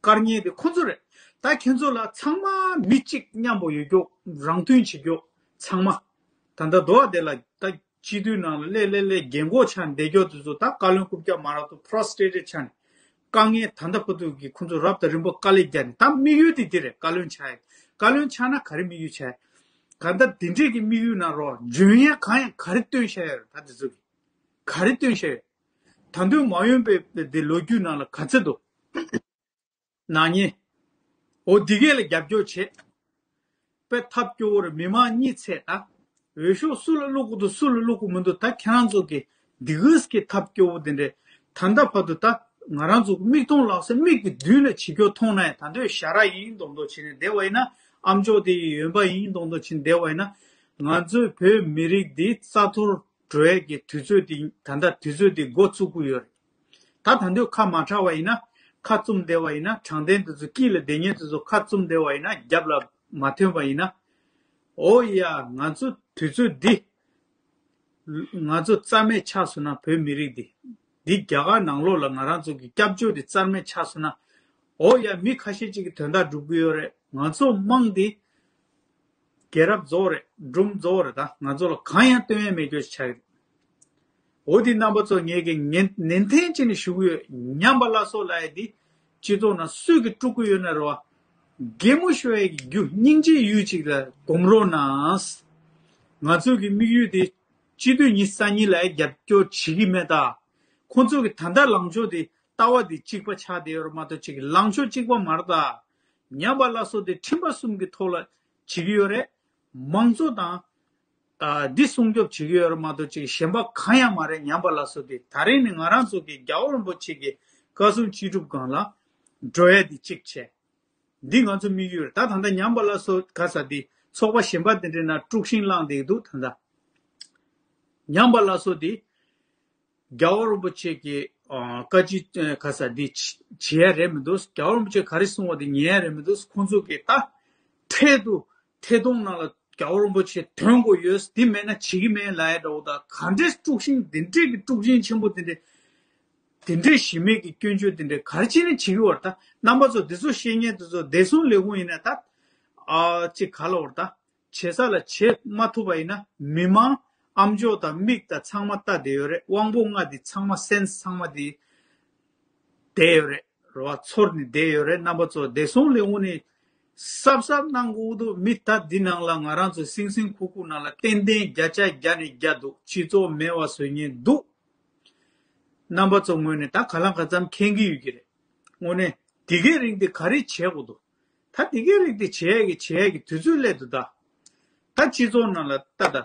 བཀར་མཁན་དེ་ཁོང་ཚོ་རེད། ད་ཁྱེད་ཚོ་ལ་ཚང་མ་མི་གཅིག་མཉམ་པོ་ཡོད་རྒྱུ། རང་མཐུན་བྱེད་རྒྱུ་ཚང་མ། ད་ལྟ་རྡོ་བ་དེ་ལ་ད་སྤྱི་འཐུས་ནང་ལ་སླེབས་སླེབས་སླེབས་རྒན་གོག་ཆགས་བསྡད་རྒྱུ་དེ་ཚོ་ད་བཀའ་བློན་རྐུབ་བཀྱག་མ་རག་ཏུ་ཕུ་ར་སི་ཊེ་ཊེཌ་ཆགས་ནས། དཀའ་ངལ་ད་ལྟ་བར་དུ་གི་ཁོང་ཚོ་རབ་དང་རིམ་པ་དཀའ་ལས་བརྒྱབ་ནས། ད་དམིགས་ཡུལ་དེ་དེ་རེད། བཀའ་བློན་ཆགས་ཡ། བཀའ་བློན་ཆགས་ན་ག་རེ་དམིགས་ཡུལ་ཆགས་ཡ། ག་ད་དེ་འདྲས་ཀྱི་དམིགས་ཡུལ་ནང་རོ། འཇོན་ཡ་གང་ཡང་ག་རེ་བཏོན་བཞག་ཡོད་རེད། ད་དེ་ཚོ་གི་ག་རེ་བཏོན་བཞག་ཡོད། ད་དུང་མ་འོངས་པའི་དེ་ལོ་རྒྱུས་ནང་ལ་ག་ཚོད་འདུག་ནག་ཉེས། འོ་འདི་གས་ལ་རྒྱབ་སྐྱོར་བྱེད། དཔེ་ཐབས་སྐྱོ་བོ་རེད། མི་མང་གཉིད་ཚད་ད། འོས་ཤོག་སུ་ལ་བླུག་གི་འདུག་སུ་ལ་བླུག་གི་མི་འདུག་ད་ཁྱེད་རང་ཚོ་གི་འདི་གས་ཀྱི་ཐབས་སྐྱོ་བོ་དེ་འདྲས། ད་ལྟ་བར་དུ་ད་ང་རང་ཚོ་མིག་མཐོང་ལག་ཟིན་མིག་གི་མདུན་ལ་བྱེད་རྒྱུ་མཐོང་ན་ཡང་། ད་འདོད་ཞ་ར་ཡིན་མདོག་མདོག་བྱས་ནས་བསྡད་པ་ཡིན་ན། ཨ་མཆོག་དེ་ཡི་འོན་པ་ཡིན་མདོག་མདོག་བྱས་ནས་བསྡད་པ་ཡིན་ན། ང་ཚོའི་བོད་མི་རིགས་འདི་རྩ་གཏོར་འགྲོ་ཡས་ཀྱི་དུས་ཚོད་འདི། ད་ལྟ་དུས་ཚོད་འདི་འགོ་བཙུགས་ཀྱི་ཡོད་རེད། ད་ད་དུང་ཁ་མ་གྲགས་པ་ཡིན་ན། ཁ་བཙུམ་བསྡད་པ་ཡིན་ན། དྲང་བདེན་དེ་ཚོ་དཀྱིལ་ལ་བསྡད་མཁན་དེ་ཚོ་ཁ་བཙུམ་བསྡད་པ་ཡིན་ན། རྒྱབ་ལ་མ་ཐོན་པ་ཡིན་ན། འོ་ཡ། ང་ཚོ་དུས་ཚོད་འདི། ང་ཚོ་རྩ་མེད་ཆགས་སོང་ན། བོད་མི་རིགས་འདི། འདི་རྒྱ་གར་ནང་ལོགས་ལ་ང་རང་ཚོ་གི་སྐྱབས་བཅོལ་འདི་རྩ་མེད་ཆགས་སོང་ན། འོ་ཡ། མི་ཁ་ཤས་ཅིག་གི་དོན་དག་སྒྲུབ་ཀྱི་ཡོད་རེད། ང་ཚོ་དམངས་འདི་རྒྱལ་རབས་རྫོགས་རེད། སྒྲུང་རྫོགས་རེད། ད་ང་ཚོ་ལ་གང་ཡང་སྟོན་ཡས་མེད་རྒྱུ་ཞིག་ཆགས་ཀྱི་རེད། འོ་འདི་རྣམ་པ་ཚོ་ངས་ཀྱི་ནན་ཏན་བྱས་ནས་ཞུ་གི་ཡོད། ཉམས་པ་སླར་གསོ་ལབ་ཡས་འདི་སྤྱི་ཚོགས་ནང་སུས་ཀྱི་དཀྲུག་གི་ཡོད་ན་རེད་བ། གད་མོ་ཤོར་ཡས་ཀྱི་རྒྱུ་སྙིང་རྗེའི་ཡུལ་ཅིག་ལ་སྒོམ་རོགས་གནང་། ང་ཚོ་གི་དམིགས་ཡུལ་དེ་སྤྱི་འཐུས་ཉི་ཤུ་རྩ་གཉིས་ལ་རྒྱབ་སྐྱོར་བྱེད་ཀྱི་མེད་ད། ཁོང་ཚོ་གི་ད་ལྟ་ལངས་ཕྱོགས་དེ་ལྟ་བ་དེ་གཅིག་པ་ཆགས་བསྡད་ཡོད་རེད་མ་གཏོགས་ཅིག་ལངས་ཕྱོགས་གཅིག་པ་མ་རེད་ད། ཉམས་པ་སླར་གསོ་དེ་ཁྲིམས་པ་གསུམ་གྱི་ཐོག་ལ་བྱེད་ཀྱི་ཡོད་རེད། མང་གཙོ་དང་། ཨ། འདི་སྲུང་སྐྱོབ་བྱེད་ཀྱི་ཡོད་རེད་མ་གཏོགས་ཅིག་གཞན་པ་གང་ཡང་མ་རེད། ཉམས་པ་སླར་གསོ་དེ་ད་རིང་ནི་ང་རང་ཚོ་གི་རྒྱལ་བ་རིན་པོ་ཆེ་གི་བཀའ་གསུང་ཅི་སྒྲུབ་སྒང་ལ་འགྲོ་ཡ་དེ་གཅིག་བྱས། འདི་ང་ཚོ་དམིགས་ཡུལ་རེད། ད་ད་ལྟ་ཉམས་པ་སླར་གསོ་ག་ས་འདི་ཚོགས་པ་གཞན་པ་དེ་འདྲའི་ནང་དཀྲུག་ཤིང་བསླངས་བསྡད་འདུག་ད་ལྟ་ཉམས་པ་སླར་གསོ་འདི་རྒྱལ་བ་རིན་པོ་ཆེ་གི་ཨ། བཀའ་སྤྱི་ཨ། ག་ས་འདི་བྱེད་ཡ་རེད་མི་འདུག་རྒྱལ་བ་རིན་པོ་ཆེ་ག་རེ་གསུང་བ་དེ་ཉན་ཡ་རེད་མི་འདུག་ཁོང་ཚོ་གི་ད་འཕྲལ་དུ་ཐད་གཏོང་ནང་ལ་རྒྱལ་བ་རིན་པོ་ཆེ་ཐོན་དགོས་ཡོད། འདི་མེད་ན་བྱེད་ཀྱི་མེད་ལབ་ཡ་འདྲ་བོ་ད། ག་འདྲས་དཀྲུག་ཤིང་འདི་འདྲས་ཀྱི་དཀྲུག་ཤིང་ཆེན་པོ་དེ་འདྲས་དེ་འདྲས་གཞི་མེད་ཀྱི་སྐྱོན་བརྗོད་དེ་འདྲས་ག་རེ་བྱས་ནས་བྱེད་ཀྱི་ཡོད་རེད་ད། རྣམ་པ་ཚོ་འདི་ཚོ་བཤད་མཁན་དེ་ཚོ་བདེ་སྲུང་ལས་ཁུངས་ཡིན་ན་ད། ཨ། ཅིག་ག་ལ་ཡོད་རེད་ད། བྱེད་ས་ལ་བྱེད་མ་ཐུབ་པ་ཡིན་ན་མི་མང་ཨམ་ཅོག་དང་མིག་དང་ཚང་མ་ལྟ་བསྡད་ཡོད་རེད། དབང་པོ་ལྔ་འདི་ཚང་མ་སེན་སི་ཚང་མ་འདི་བསྡད་ཡོད་རེད། རེད་བ། ཚོར་ནས་བསྡད་ཡོད་རེད། རྣམ་པ་ཚོ་བདེ་སྲུང་ལས་ཁུངས་ནས་གཟབ་གཟབ་གནང་དགོས་འདུག་མི་ད་འདི་ནང་ལ་ང་རང་ཚོ་སིང་སིང་ཁུག་ཁུག་ནང་ལ་ཏན་ཏན་བརྒྱ་ཆ་བརྒྱ་ནས་བརྒྱ་འདུག་སྤྱི་ཚོགས་མེད་པ་བཟོ་མཁན་འདུག་རྣམ་པ་ཚོ་ངོས་ནས་ད་ག་ལ་ག་ཙམ་མཁྱེན་གྱི་ཡོད་ཀྱི་རེད། དངོས་གནས་དེ་གའི་རིགས་འདི་ག་རེ་བྱེད་དགོས་འདུག་ད་དེ་གའི་རིགས་འདི་བྱེད་ཡ་གི་བྱེད་ཡ་གི་དུས་ཚོད་སླེབས་འདུག་ད། ད་སྤྱི་ཚོགས་ནང་ལ་ལྟ་ད།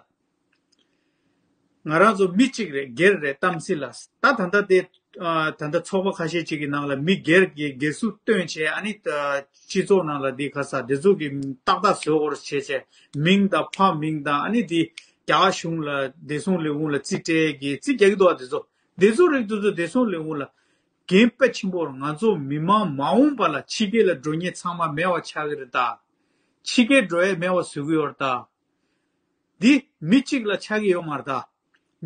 ང་རང་ཚོ་མི་གཅིག་རེད། སྒེར་རེད། གཏམ་སྲིད་ལ་ད་ད་ལྟ་དེ་ཨ། ད་ལྟ་ཚོགས་པ་ཁ་ཤས་ཅིག་གི་ནང་ལ་མི་སྒེར་གྱི་སྒེར་སུ་བཏོན་བྱས། ཨ་ནི་ད་སྤྱི་ཚོགས་ནང་ལ་འདི་ག་ས་འདི་ཚོ་གི་ཏག་ཏག་བཟོ་དགོས་བྱས་བྱས། མིང་དང་ཕ་མིང་དང་། ཨ་ནི་འདི་རྒྱ་གཞུང་ལ་བདེ་སྲུང་ལས་ཁུངས་ལ་རྩིས་སྤྲད་གི་རྩིས་རྒྱག་གི་འདུག་བ། འདི་ཚོ་འདི་ཚོ་རིགས་འདི་ཚོ་བདེ་སྲུང་ལས་ཁུངས་ལ་འགན་དཔེ་ཆེན་པོ་རེད། ང་ཚོ་མི་མང་མ་འོངས་པ་ལ་ཕྱི་རྒྱལ་ལ་འགྲོ་མཁན་ཚང་མ་མེད་པ་ཆགས་ཀྱི་རེད་ད། ཕྱི་རྒྱལ་འགྲོ་ཡས་མེད་པ་བཟོ་གི་ཡོད་རེད་ད། འདི་མི་གཅིག་ལ་ཆགས་ཀྱི་ཡོད་མ་རེད་ད།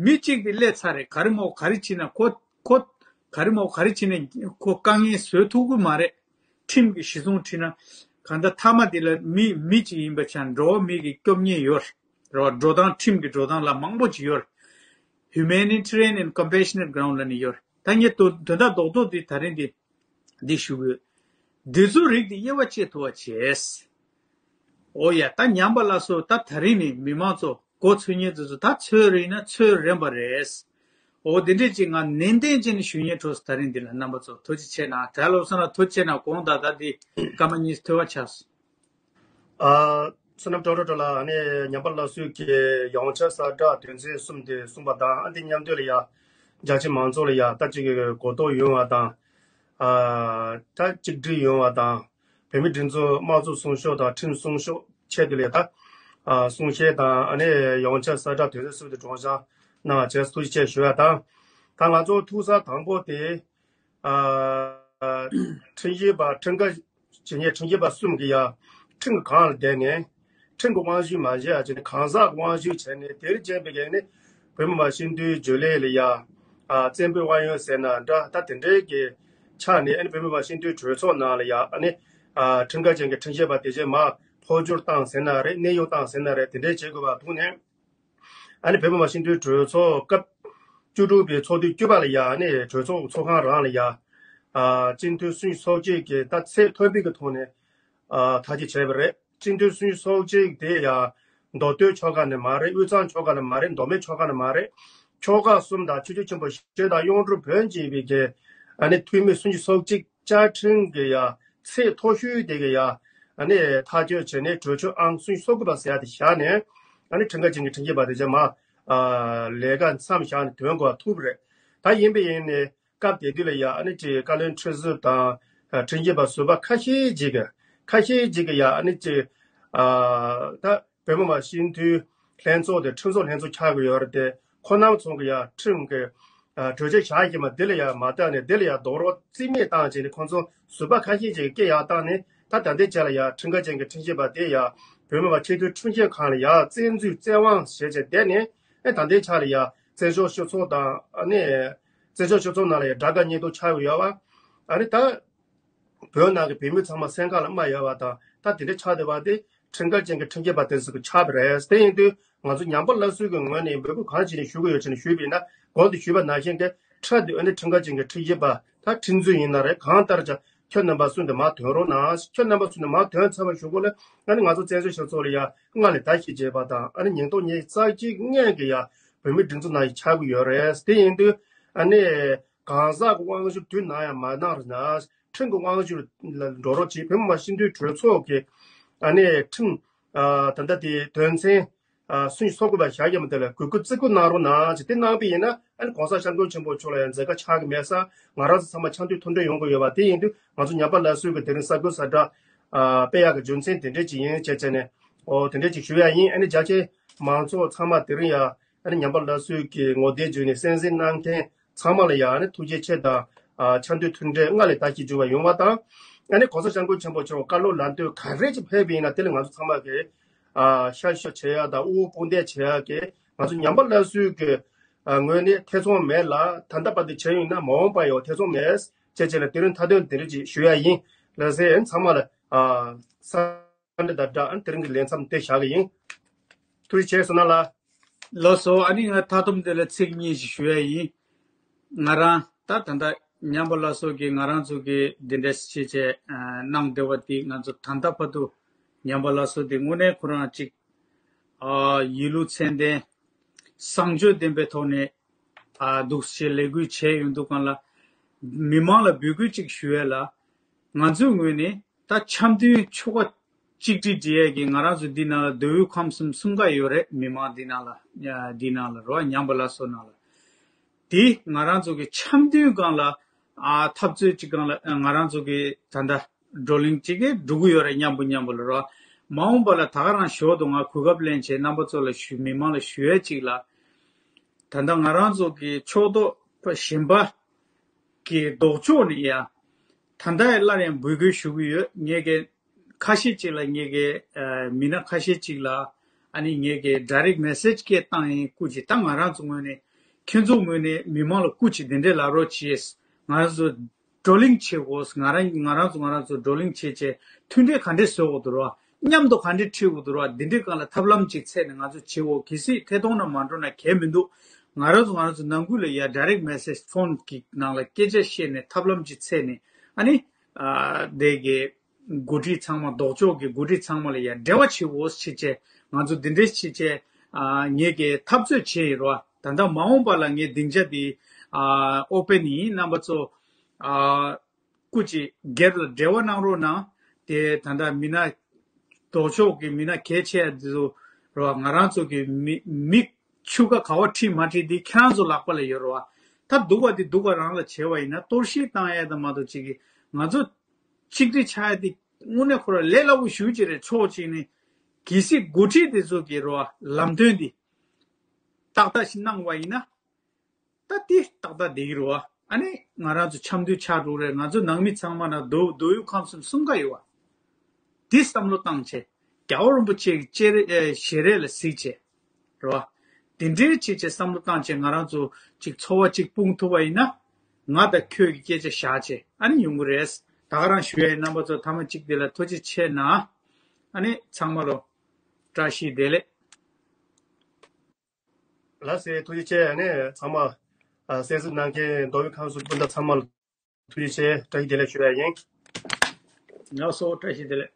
མི་གཅིག་དེ་སླེབས་ཚར་རེད། ག་རེ་མོ་ག་རེ་བྱེད་ན་ཁོ་ཁོ་ག་རེ་མོ་ག་རེ་བྱེད་ན་ཁོ་དཀའ་ངལ་བཟོ་ཐུབ་ཀྱི་མ་རེད། ཁྲིམས་ཀྱི་གཞི་བཟུང་ཁྲིད་ན་གང་ལྟར་མཐའ་མ་དེ་ལ་མི་མི་གཅིག་ཡིན་པ་ཆ་འགྲོ་བ་མི་གི་སྐྱོབ་མཁན་ཡོད་རེད་བ། འགྲོ་སྟངས་ཁྲིམས་ཀྱི་འགྲོ་སྟངས་ལ་མང་པོ་ཅིག་ཡོད་རེད། Humanitarian and Compassionate Ground ལ་ནི་ཡོད་རེད། ད་ངས་དོ་དོན་དག་རྡོག་རྡོག་འདི་ད་རིང་འདི་འདི་ཞུ་གི་ཡོད། འདི་ཚོ་རིགས་འདི་དབྱེ་བ་ཕྱེ་ཐུབ་པ་བྱས། ཨོ་ཡ། ད་ཉམས་པ་སླར་གསོ་ད་ད་རིང་ནས་མི་མང་ཚོ་མགོ་ཚོས་མཁན་དེ་ཚོ་ད་ཚོས་རེད་ན་ཚོས་རན་པ་རེད། ཨོ་དེ་འདྲས་ཅིག་ང་ནན་ཏན་བྱས་ནས་ཞུ་སྙན་འཕྲོག་ད་རིང་འདི་ལ་རྣམ་པ་ཚོ་ཐུགས་རྗེ་ཆེ་གནང་། དེ་ལོ་སོང་ན་ཐུགས་རྗེ་ཆེ་གནང་། དགོངས་དག་ད་འདི་སྐར་མ་གཉིས་ཐོས་པ་ཆགས་སོང་། ཨ། བསོད་ནམས་སྤྲོ་སྤྲོ་ལ་ཨ་ནི་ཉམས་པ་སླར་གསོའི་གི་ཡོངས་ཁྱབ་གསལ་བསྒྲགས་དོན་ཚན་གསུམ་དེ་གསུངས་པ་དང་། ཨ་འདི་མཉམ་དུ་ལ་ཡ་རྒྱ་ཆེ་མང་ཚོགས་ལ་ཡ་ད་ཅིག་གོ་རྟོགས་ཡོང་བ་དང་། ཨ་ད་གཅིག་སྒྲིལ་ཡོང་བ་དང་། བོད་མི་སྒྲིག་འཛུགས་དམངས་གཙོ་སྲུང་སྐྱོབ་དང་ཁྲིམས་སྲུང་སྐྱོབ་ཆེད་དུ་ལས་ད་ཨ་གསུང་བཤད་དང་ཨ་ནི་ཡོངས་ཁྱབ་གསལ་བསྒྲགས་དོན་ཚན་གསུམ་དེ་སྒྲོག་སྦྱང་གནང་བ་བཅས་ཐུགས་རྗེ་ཆེ་ཞུ་ཡ་དང་། ད་ང་ཚོ་ཐུག་ས་དང་པོ་དེ་ཨ་ཁྲིམས་ཞིབ་པ་ཁྲིམས་འགལ་བྱེད་མཁན་ཁྲིམས་ཞིབ་པ་གསུམ་གྱིས་ཡ་ཁྲིམས་ཀྱི་སྒང་ལ་བསྡད་ནས་ཁྲིམས་ཀྱི་དབང་ཤུགས་མ་བྱས་ཡ་བྱས་ནས་གང་ཟག་གི་དབང་ཤུགས་བྱས་ནས་དེར་བརྟེན་པའི་གི་ནི་བོད་མི་མང་སྤྱི་འཐུས་འཇོན་ལས་ལ་ཡ་ཨ་བཙན་པོའི་དབང་ཡོད་ཟེར་ན་འདྲ། ད་དེ་འདྲའི་གི་ཆ་ནས་ཨ་ནི་བོད་མི་མང་སྤྱི་འཐུས་གྲོས་ཚོགས་ནང་ལ་ཡ་ཨ་ནི་ཨ་ཁྲིམས་འགལ་ཅན་གྱི་ཁྲིམས་ཞིབ་པ་དེ་ཚོ་མར་འཕོ་འགྱུར་བཏང་ཟེར་ན་རེད། གནས་དབྱུང་བཏང་ཟེར་ན་རེད། དེ་འདྲའི་བྱེད་དགོས་པ་འདུག་ནས། ཨ་ནི་བོད་མི་མང་སྤྱི་འཐུས་གྲོས་ཚོགས་སྐབས་བཅུ་དྲུག་པའི་ཚོགས་དུས་བཅུ་པ་ལ་ཡ་ཨ་ནི་གྲོས་ཚོགས་ཚོགས་ཁང་རང་ལ་ཡ་ཨ་སྤྱི་འཐུས་སུམ་ཅུ་སོ་གཅིག་གིས་ད་ཚད་མཐོན་པོའི་གི་ཐོག་ནས་ཨ་ཐག་གཅོད་བྱས་པ་རེད། སྤྱི་འཐུས་སུམ་ཅུ་སོ་གཅིག་དེ་ཡང་མདོ་སྟོད་ཆོལ་ཁ་ནས་མ་རེད། དབུས་གཙང་ཆོལ་ཁ་ནས་མ་རེད། མདོ་སྨད་ཆོལ་ཁ་ནས་མ་རེད། ཆོལ་ཁ་གསུམ་དང་ཆོས་བརྒྱུད་ཆེན་པོ་བཞི་དང་གཡུང་དྲུང་བོན་གྱི་བའི་གི་ཨ་ནི་འཐུས་མི་སུམ་ཅུ་སོ་གཅིག་བཅའ་ཁྲིམས་ཀྱི་ཡ་ཚད་མཐོ་ཤོས་དེ་གི་ཡ་ཨ་ནི་ཐག་གཅོད་བྱས་ནས་གྲོས་ཆོད་ཨང་སུམ་ཅུ་སོ་དགུ་པ་ཟེར་ཡ་དེ་བཞག་ནས་ཨ་ནི་ཁྲིམས་འགལ་ཅན་གྱི་ཁྲིམས་ཞིབ་པ་དེ་ཚོ་མར་ཨ་ལས་ཀ་མཚམས་བཞག་ནས་ཐོན་དགོས་ཐུག་པ་རེད། ད་ཡིན་པ་ཡིན་ནས། སྐབས་དེ་དུས་ལ་ཡ་ཨ་ནི་ཅིག་བཀའ་བློན་ཁྲི་ཟུར་དང་ཁྲིམས་ཞིབ་པ་ཟུར་པ་ཁ་ཤས་ཅིག་གི་ཁ་ཤས་ཅིག་གི་ཡ་ཨ་ནི་ཅིག་ཨ་ད་བོད་མི་མང་སྤྱི་འཐུས་ལྷན་ཚོགས་དེ་ཁྲིམས་བཟོ་ལྷན་ཚོགས་ཆགས་ཀྱི་ཡོད་རེད་དེ། ཁོ་རྣམ་ཚོ་གི་ཡ་ཁྲིམས་ཀྱི་ཨ་གྲོས་ཆོད་བཞག་ཡོད་མ་དེ་ལ་ཡ་མ་བལྟས་ནས་དེ་ལ་ཡ་རྡོག་རོག་རྩིས་མེད་བཏང་བྱས་ནས་ཁོང་ཚོ་ཟུར་པ་ཁ་ཤས་ཅིག་གི་སྐད་ཡར་བཏང་ནས་ད་ད་ལྟའི་ཆ་ལ་ཡ་ཁྲིམས་འགལ་ཅན་གྱི་ཁྲིམས་ཞིབ་པ་དེ་ཡ་བོད་མི་མང་སྤྱི་འཐུས་ཁྲིམས་ཞིབ་ཁང་ལ་ཡ་བཙན་འཛུལ་བཙན་དབང་བྱས་བྱས་བསྡད་ནས། ཨེ་ད་ལྟའི་ཆ་ལ་ཡ་བཙན་བྱོལ་སྤྱི་ཚོགས་དང་ཨ་ནི་བཙན་བྱོལ་སྤྱི་ཚོགས་ནང་ལ་ཡ་དགྲ་དགའ་གཉེན་སྡུག་ཆགས་ཀྱི་ཡོད་པ། ཨ་ནི་ད་བོད་ནང་གི་བོད་མི་ཚང་མ་སེམས་ཁ་ལ་རྨ་ཡོད་པ་དང་ད་དེ་འདྲ་ཆགས་བསྡད་པ་དེ་ཁྲིམས་འགལ་ཅན་གྱི་ཁྲིམས་ཞིབ་པ་དེ་ཚོ་གི་ཆགས་པ་རེད། དེ་ཡིན་དུས་ང་ཚོ་ཉམས་པ་སླར་གསོའི་གི་ངོས་ནས་འབོད་སྐུལ་གང་བྱས་ནས་ཞུ་གི་ཡོད་ཅེས་ནས་ཞུས་པ་ཡིན་ན། གོང་དུ་ཞུས་པ་ནང་བཞིན་གྱི་ཁྲིམས་དེ་ཨ་ནི་ཁྲིམས་འགལ་ཅན་གྱི་ཁྲིམས་ཞིབ་པ་ད་ཁྲིམས་རྩོད་ཡིན་ན་རེད། གང་ལྟར་ཀྱང་ ཁྱོད་རྣམ་པ་གསུམ་དེ་མར་ཐོན་རོགས་གནང་། ཁྱོད་རྣམ་པ་གསུམ་དེ་མར་ཐོན་ཚར་བ་གཞུག་གུ་ལ་ཨ་ནི་ང་ཚོ་བཙན་བྱོལ་སྤྱི་ཚོགས་ལ་ཡ་སྔར་ལས་ཟླ་ཞིག་བྱས་པ་དང་ཨ་ནི་ཉིས་སྟོང་ཉི་ཤུ་རྩ་གཅིག་སྔོན་གྱི་ཡ་བོད་མིའི་སྒྲིག་འཛུགས་ནང་ཡ་ཆགས་ཀྱི་ཡོད་རེད། དེ་ཡིན་དུས་ཨ་ནི་གང་ཟག་གི་དབང་སྒྱུར་དུས་ནམ་ཡང་མ་གནང་རོགས་གནང་། ཁྲིམས་ཀྱི་དབང་སྒྱུར་ལ་འགྲོ་རོགས་གྱིས། བོད་མི་མང་སྤྱི་འཐུས་གྲོས་ཚོགས་ཀྱི་ཨ་ནི་ཁྲིམས་ད་ལྟ་དེ་དོན་ཚན་ཨ་སུམ་ཅུ་སོ་དགུ་པ་བཞག་ཡོད་མ་དེ་ལ་གུས་བཀུར་བརྩི་བཀུར་གནང་རོགས་གནང་ཅེས་དེ་གནང་པ་ཡིན་ན་ཨ་ནི་༸གོང་ས་༸སྐྱབས་མགོན་ཆེན་པོ་མཆོག་ལ་ཡང་མཛད་དཀའ་ཆགས་ཀྱི་མེད་ས། ང་རང་ཚོ་ཚང་མ་ཆབ་མདོའི་མཐུན་སྒྲིལ་ཡོང་གི་ཡོད་པ། དེ་ཡིན་དུས་ང་ཚོ་ཉམས་པ་སླར་གསོའི་གི་དེ་རིང་གསར་འགོད་གསལ་བསྒྲགས་ཨ་སྤེལ་ཡག་གི་རྒྱུ་མཚན་དེ་འདྲས་ཅིག་ཡིན་ཅེས་བྱས་ནས་ཨོ་དེ་འདྲས་ཅིག་ཞུ་ཡ་ཡིན། ཨ་ནི་རྒྱ་ཆེ་མང་ཚོགས་ཚང་མ་དེ་རིང་ཡ་ཨ་ནི་ཉམས་པ་སླར་གསོའི་གི་ངོ་དེབ་བརྒྱུད་ནས་གསན་གཟིགས་གནང་མཁན་ཚང་མ་ལ་ཡང་ཨ་ནི་ཐུགས་རྗེ་ཆེ་དང་། ཨ་ཆབ་མདོའི་མཐུན་འབྲེལ་སྔར་ལས་དར་ཞིང་རྒྱས་པ་ཡོང་བ་དང་། ཨ་ནི་༸གོང་ས་༸སྐྱབས་མགོན་ཆེན་པོ་མཆོག་བཀའ་སློབ་ལམ་སྟོན་ག་རེ་ཅིག་ཕེབས་པ་ཡིན་ན་དེ་ལ་ང་ཚོ་ཚང་མ་གིས་ཨ་ཤར་ཞོག་བྱེད་ཡ་དང་དབུ་དཔུང་འདེགས་བྱེད་ཡ་གི་ང་ཚོ་ཉམས་པ་སླར་གསོའི་གི་ཨ་ངོས་ནས་ཐེ་ཚོམ་མེད་ལ། ད་ལྟ་བར་དུ་བྱས་ཡོད་ན་མ་འོངས་པ་ཡང་ཐེ་ཚོམ་མེད་ཅེས་བྱས་ལ་དེ་རིང་མཐའ་དོན་དེ་རིང་ཅིག་ཞུ་ཡ་ཡིན་ལ་ཟེར། ཨ་ནི་ཚང་མ་ལ་ཨ་ས་འབྲེལ་དང་སྦྲགས་ཨ་ནི་དེ་རིང་གི་ལས་མཚམས་དེ་བཞག་གི་ཡིན། ཐུགས་རྗེ་ཆེ་བསོད་ནམས་ལགས། ལགས་སོ། ཨ་ནི་ང་མཐའ་སྡོམ་དེ་ལ་ཚིག་གཉིས་ཤིག་ཞུ་ཡ་ཡིན། ང་རང་ད་ད་ལྟ་ཉམས་པ་སླར་གསོ་གི་ང་རང་ཚོ་གི་འདི་འདྲ་ཞིག་བྱས་བྱས་གནང་བསྡད་པ་དེ་ང་ཚོ་ད་ལྟ་བར་དུ་ཉམས་པ་སླར་གསོ་དེ་དངོས་གནས་ཁོ་རང་གཅིག་ཡིད་བློ་ཚད་ལྡན་བཟང་སྤྱོད་ལྡན་པའི་ཐོག་ནས་འདུག་སེ་ལས་འགུལ་བྱས་ཡོང་དུས་སྒང་ལ་མི་མང་ལ་འབོད་སྐུལ་གཅིག་ཞུ་ཡ་ལ། ང་ཚོའི་ངོས་ནས་ད་འཆམ་མཐུན་ཆོལ་ཁ་གཅིག་སྒྲིལ་སྒྲིལ་ཡས་ཀྱི་ང་རང་ཚོ་འདི་ནང་ལ་མདོ་དབུས་ཁམས་གསུམ་གསུམ་ཀ་ཡོད་རེད། མི་མང་འདི་ནང་ལ་འདི་ནང་ལ་རོ་ཉམས་པ་སླར་གསོ་ནང་ལ་དེ་ང་རང་ཚོ་གི་འཆམ་མཐུན་སྒང་ལ་ཨ་འཐབ་རྩོད་ཅིག་སྒང་ལ་ང་རང་ཚོ་གི་ད་ལྟ་བགྲོ་གླེང་ཅིག་གི་འགྲོ་གི་ཡོད་རེད། མཉམ་པོ་མཉམ་པོ་ལ་རོ་མ་འོངས་པ་ལ་ད་ག་རང་ཞོར་དུ་ང་གོ་སྐབས་ལེན་བྱས་རྣམ་པ་ཚོ་ལ་ཞུ་མི་མང་ལ་ཞུ་ཡས་ཅིག་ལ། ད་ལྟ་ང་རང་ཚོ་གི་ཕྱོགས་གཏོགས་པ་གཞན་པ་གི་ལྡོག་ཕྱོགས་ནས་ཡ། ད་ལྟ་ཡ་སླར་ཡང་འབོད་སྐུལ་ཞུ་གི་ཡོད། ངས་ཀྱི་ཁ་ཤས་ཅིག་ལ་ངས་ཀྱི་མི་སྣ་ཁ་ཤས་ཅིག་ལ་ཨ་ནི་ངས་ཀྱི་direct message སྐད་བཏང་ཡིན། སྐུ་མཁྱེན་ད་ང་རང་ཚོ་ངོས་ནས་ཁྱེད་ཚོ་ངོས་ནས་མི་མང་ལ་སྐུ་མཁྱེན་འདི་འདྲས་ལབ་རོགས་བྱེད། ང་རང་ཚོ་བགྲོ་གླེང་བྱེད་དགོས། ང་རང་ང་རང་ཚོ་ང་རང་ཚོ་བགྲོ་གླེང་བྱེད་བྱས་མཐུན་འབྲེལ་ག་འདྲས་བཟོ་དགོས་འདུག་ར། མཉམ་དུ་ག་འདྲས་ཁྲིད་དགོས་འདུག་ར། འདི་འདྲས་སྒང་ལ་ཐབས་ལམ་ཅིག་འཚོལ་ནས་ང་ཚོ་བྱེད་དགོས། གལ་སྲིད་ཐད་གཏོང་ནང་མ་འགྲོ་ན་གལ་མི་འདུག་ང་རང་ཚོ་ང་རང་ཚོ་ནང་ཁུལ་ལ་ཡ་direct message phone གི་ནང་ལ་སྐད་ཆ་བཤད་ནས་ཐབས་ལམ་ཅིག་འཚོལ་ནས་ཨ་ནི་ཨ་དེ་གི་འགོ་ཁྲིད་ཚང་མ་ལྡོག་ཕྱོགས་ཀྱི་འགོ་ཁྲིད་ཚང་མ་ལ་ཡ་འབྲེལ་བ་བྱེད་དགོས་བྱེད་བྱས་ང་ཚོ་འདི་འདྲས་བྱེད་བྱས་ཨ་ངས་ཀྱི་འཐབ་རྩོད་བྱས་ཡིན་ར། ད་ལྟ་མ་འོངས་པ་ལ་ངས་སྡིངས་ཆ་འདི་ཨ་open ཡིན། རྣམ་པ་ཚོ་ཨ། སྐུ་མཁྱེན་སྒེར་ལ་འབྲེལ་བ་གནང་རོགས་གནང་། དེ་ད་ལྟ་མི་སྣ་ལྡོག་ཕྱོགས་ཀྱི་མི་སྣ་གལ་ཆེ་ཡ་དེ་ཚོ་རོ། ང་རང་ཚོ་གི་མི་མི་ཆུ་ཁ་ག་བ་ཁྲིད་མ་ཁྲིད་དེ་ཁྱེད་རང་ཚོ་ལག་པ་ལ་ཡོད་རོ། ད་སྡུག་པ་དེ་སྡུག་པ་རང་ལ་བྱས་པ་ཡིན་ན་གཏོར་བཤིག་བཏང་ཡ་དང་མ་གཏོགས་ཅིག་གི་ང་ཚོ་གཅིག་སྒྲིལ་ཆགས་ཡ་དེ་དངོས་གནས་ཁོ་ར་ལས་སླ་པོ་ཞེ་པོ་ཅིག་རེད། ཕྱོགས་གཅིག་ནས་གལ་སྲིད་འགོ་ཁྲིད་དེ་ཚོ་གི་རོ་ལམ་སྟོན་དེ་ཏག་ཏག་ཞིག་གནང་བ་ཡིན་ན། ད་དེ་ཏག་ཏག་བསྡད་ཀྱི་རེད་བ། ཨ་ནི་ང་རང་ཚོ་འཆམ་མཐུན་ཆགས་འགྲོ་རེད། ང་ཚོ་ནང་མི་ཚང་མ་ན་མདོ་མདོ་དབུས་ཁམས་གསུམ་གསུམ་ཀ་ཡོད་བ། དེ་བསམ་བློ་བཏང་བྱས་རྒྱལ་བ་རིན་པོ་ཆེ་གི་སྤྱན་རས་ཨེ་ཞལ་རས་ལ་གཟིགས་བྱས་རེད་བ། དེ་འདྲའི་བྱས་བྱས་བསམ་བློ་བཏང་བྱས་ང་རང་ཚོ་ཅིག་འཚོ་བ་ཅིག་སྤུངས་ཐུབ་པ་ཡིན་ན། ང་དང་ཁྱོད་ཀྱི་སྐད་ཆ་བཞག་བྱས་ཨ་ནི་ཡོང་གི་རེད། ད་ག་རང་ཞུ་ཡ་ཡིན། རྣམ་པ་ཚོ་མཐའ་མ་གཅིག་དེ་ལ་ཐུགས་རྗེ་ཆེ་གནང་། ཨ་ནི་ཚང་མ་ལོ་བཀྲ་ཤིས་བདེ་ལེགས། ལགས་སེ། ཐུགས་རྗེ་ཆེ། ཨ་ནི་ཚང་མ་ཨ་གསན་གཟིགས་གནང་མཁན་མདོ་དབུས་ཁམས་གསུམ་སྤུན་ཟླ་ཚང་མ་ལ་ཐུགས་རྗེ་ཆེ། བཀྲ་ཤིས་བདེ་ལེགས་ཞུ་ཡ་ཡིན། ལགས་སོ། བཀྲ་ཤིས་བདེ་ལེགས།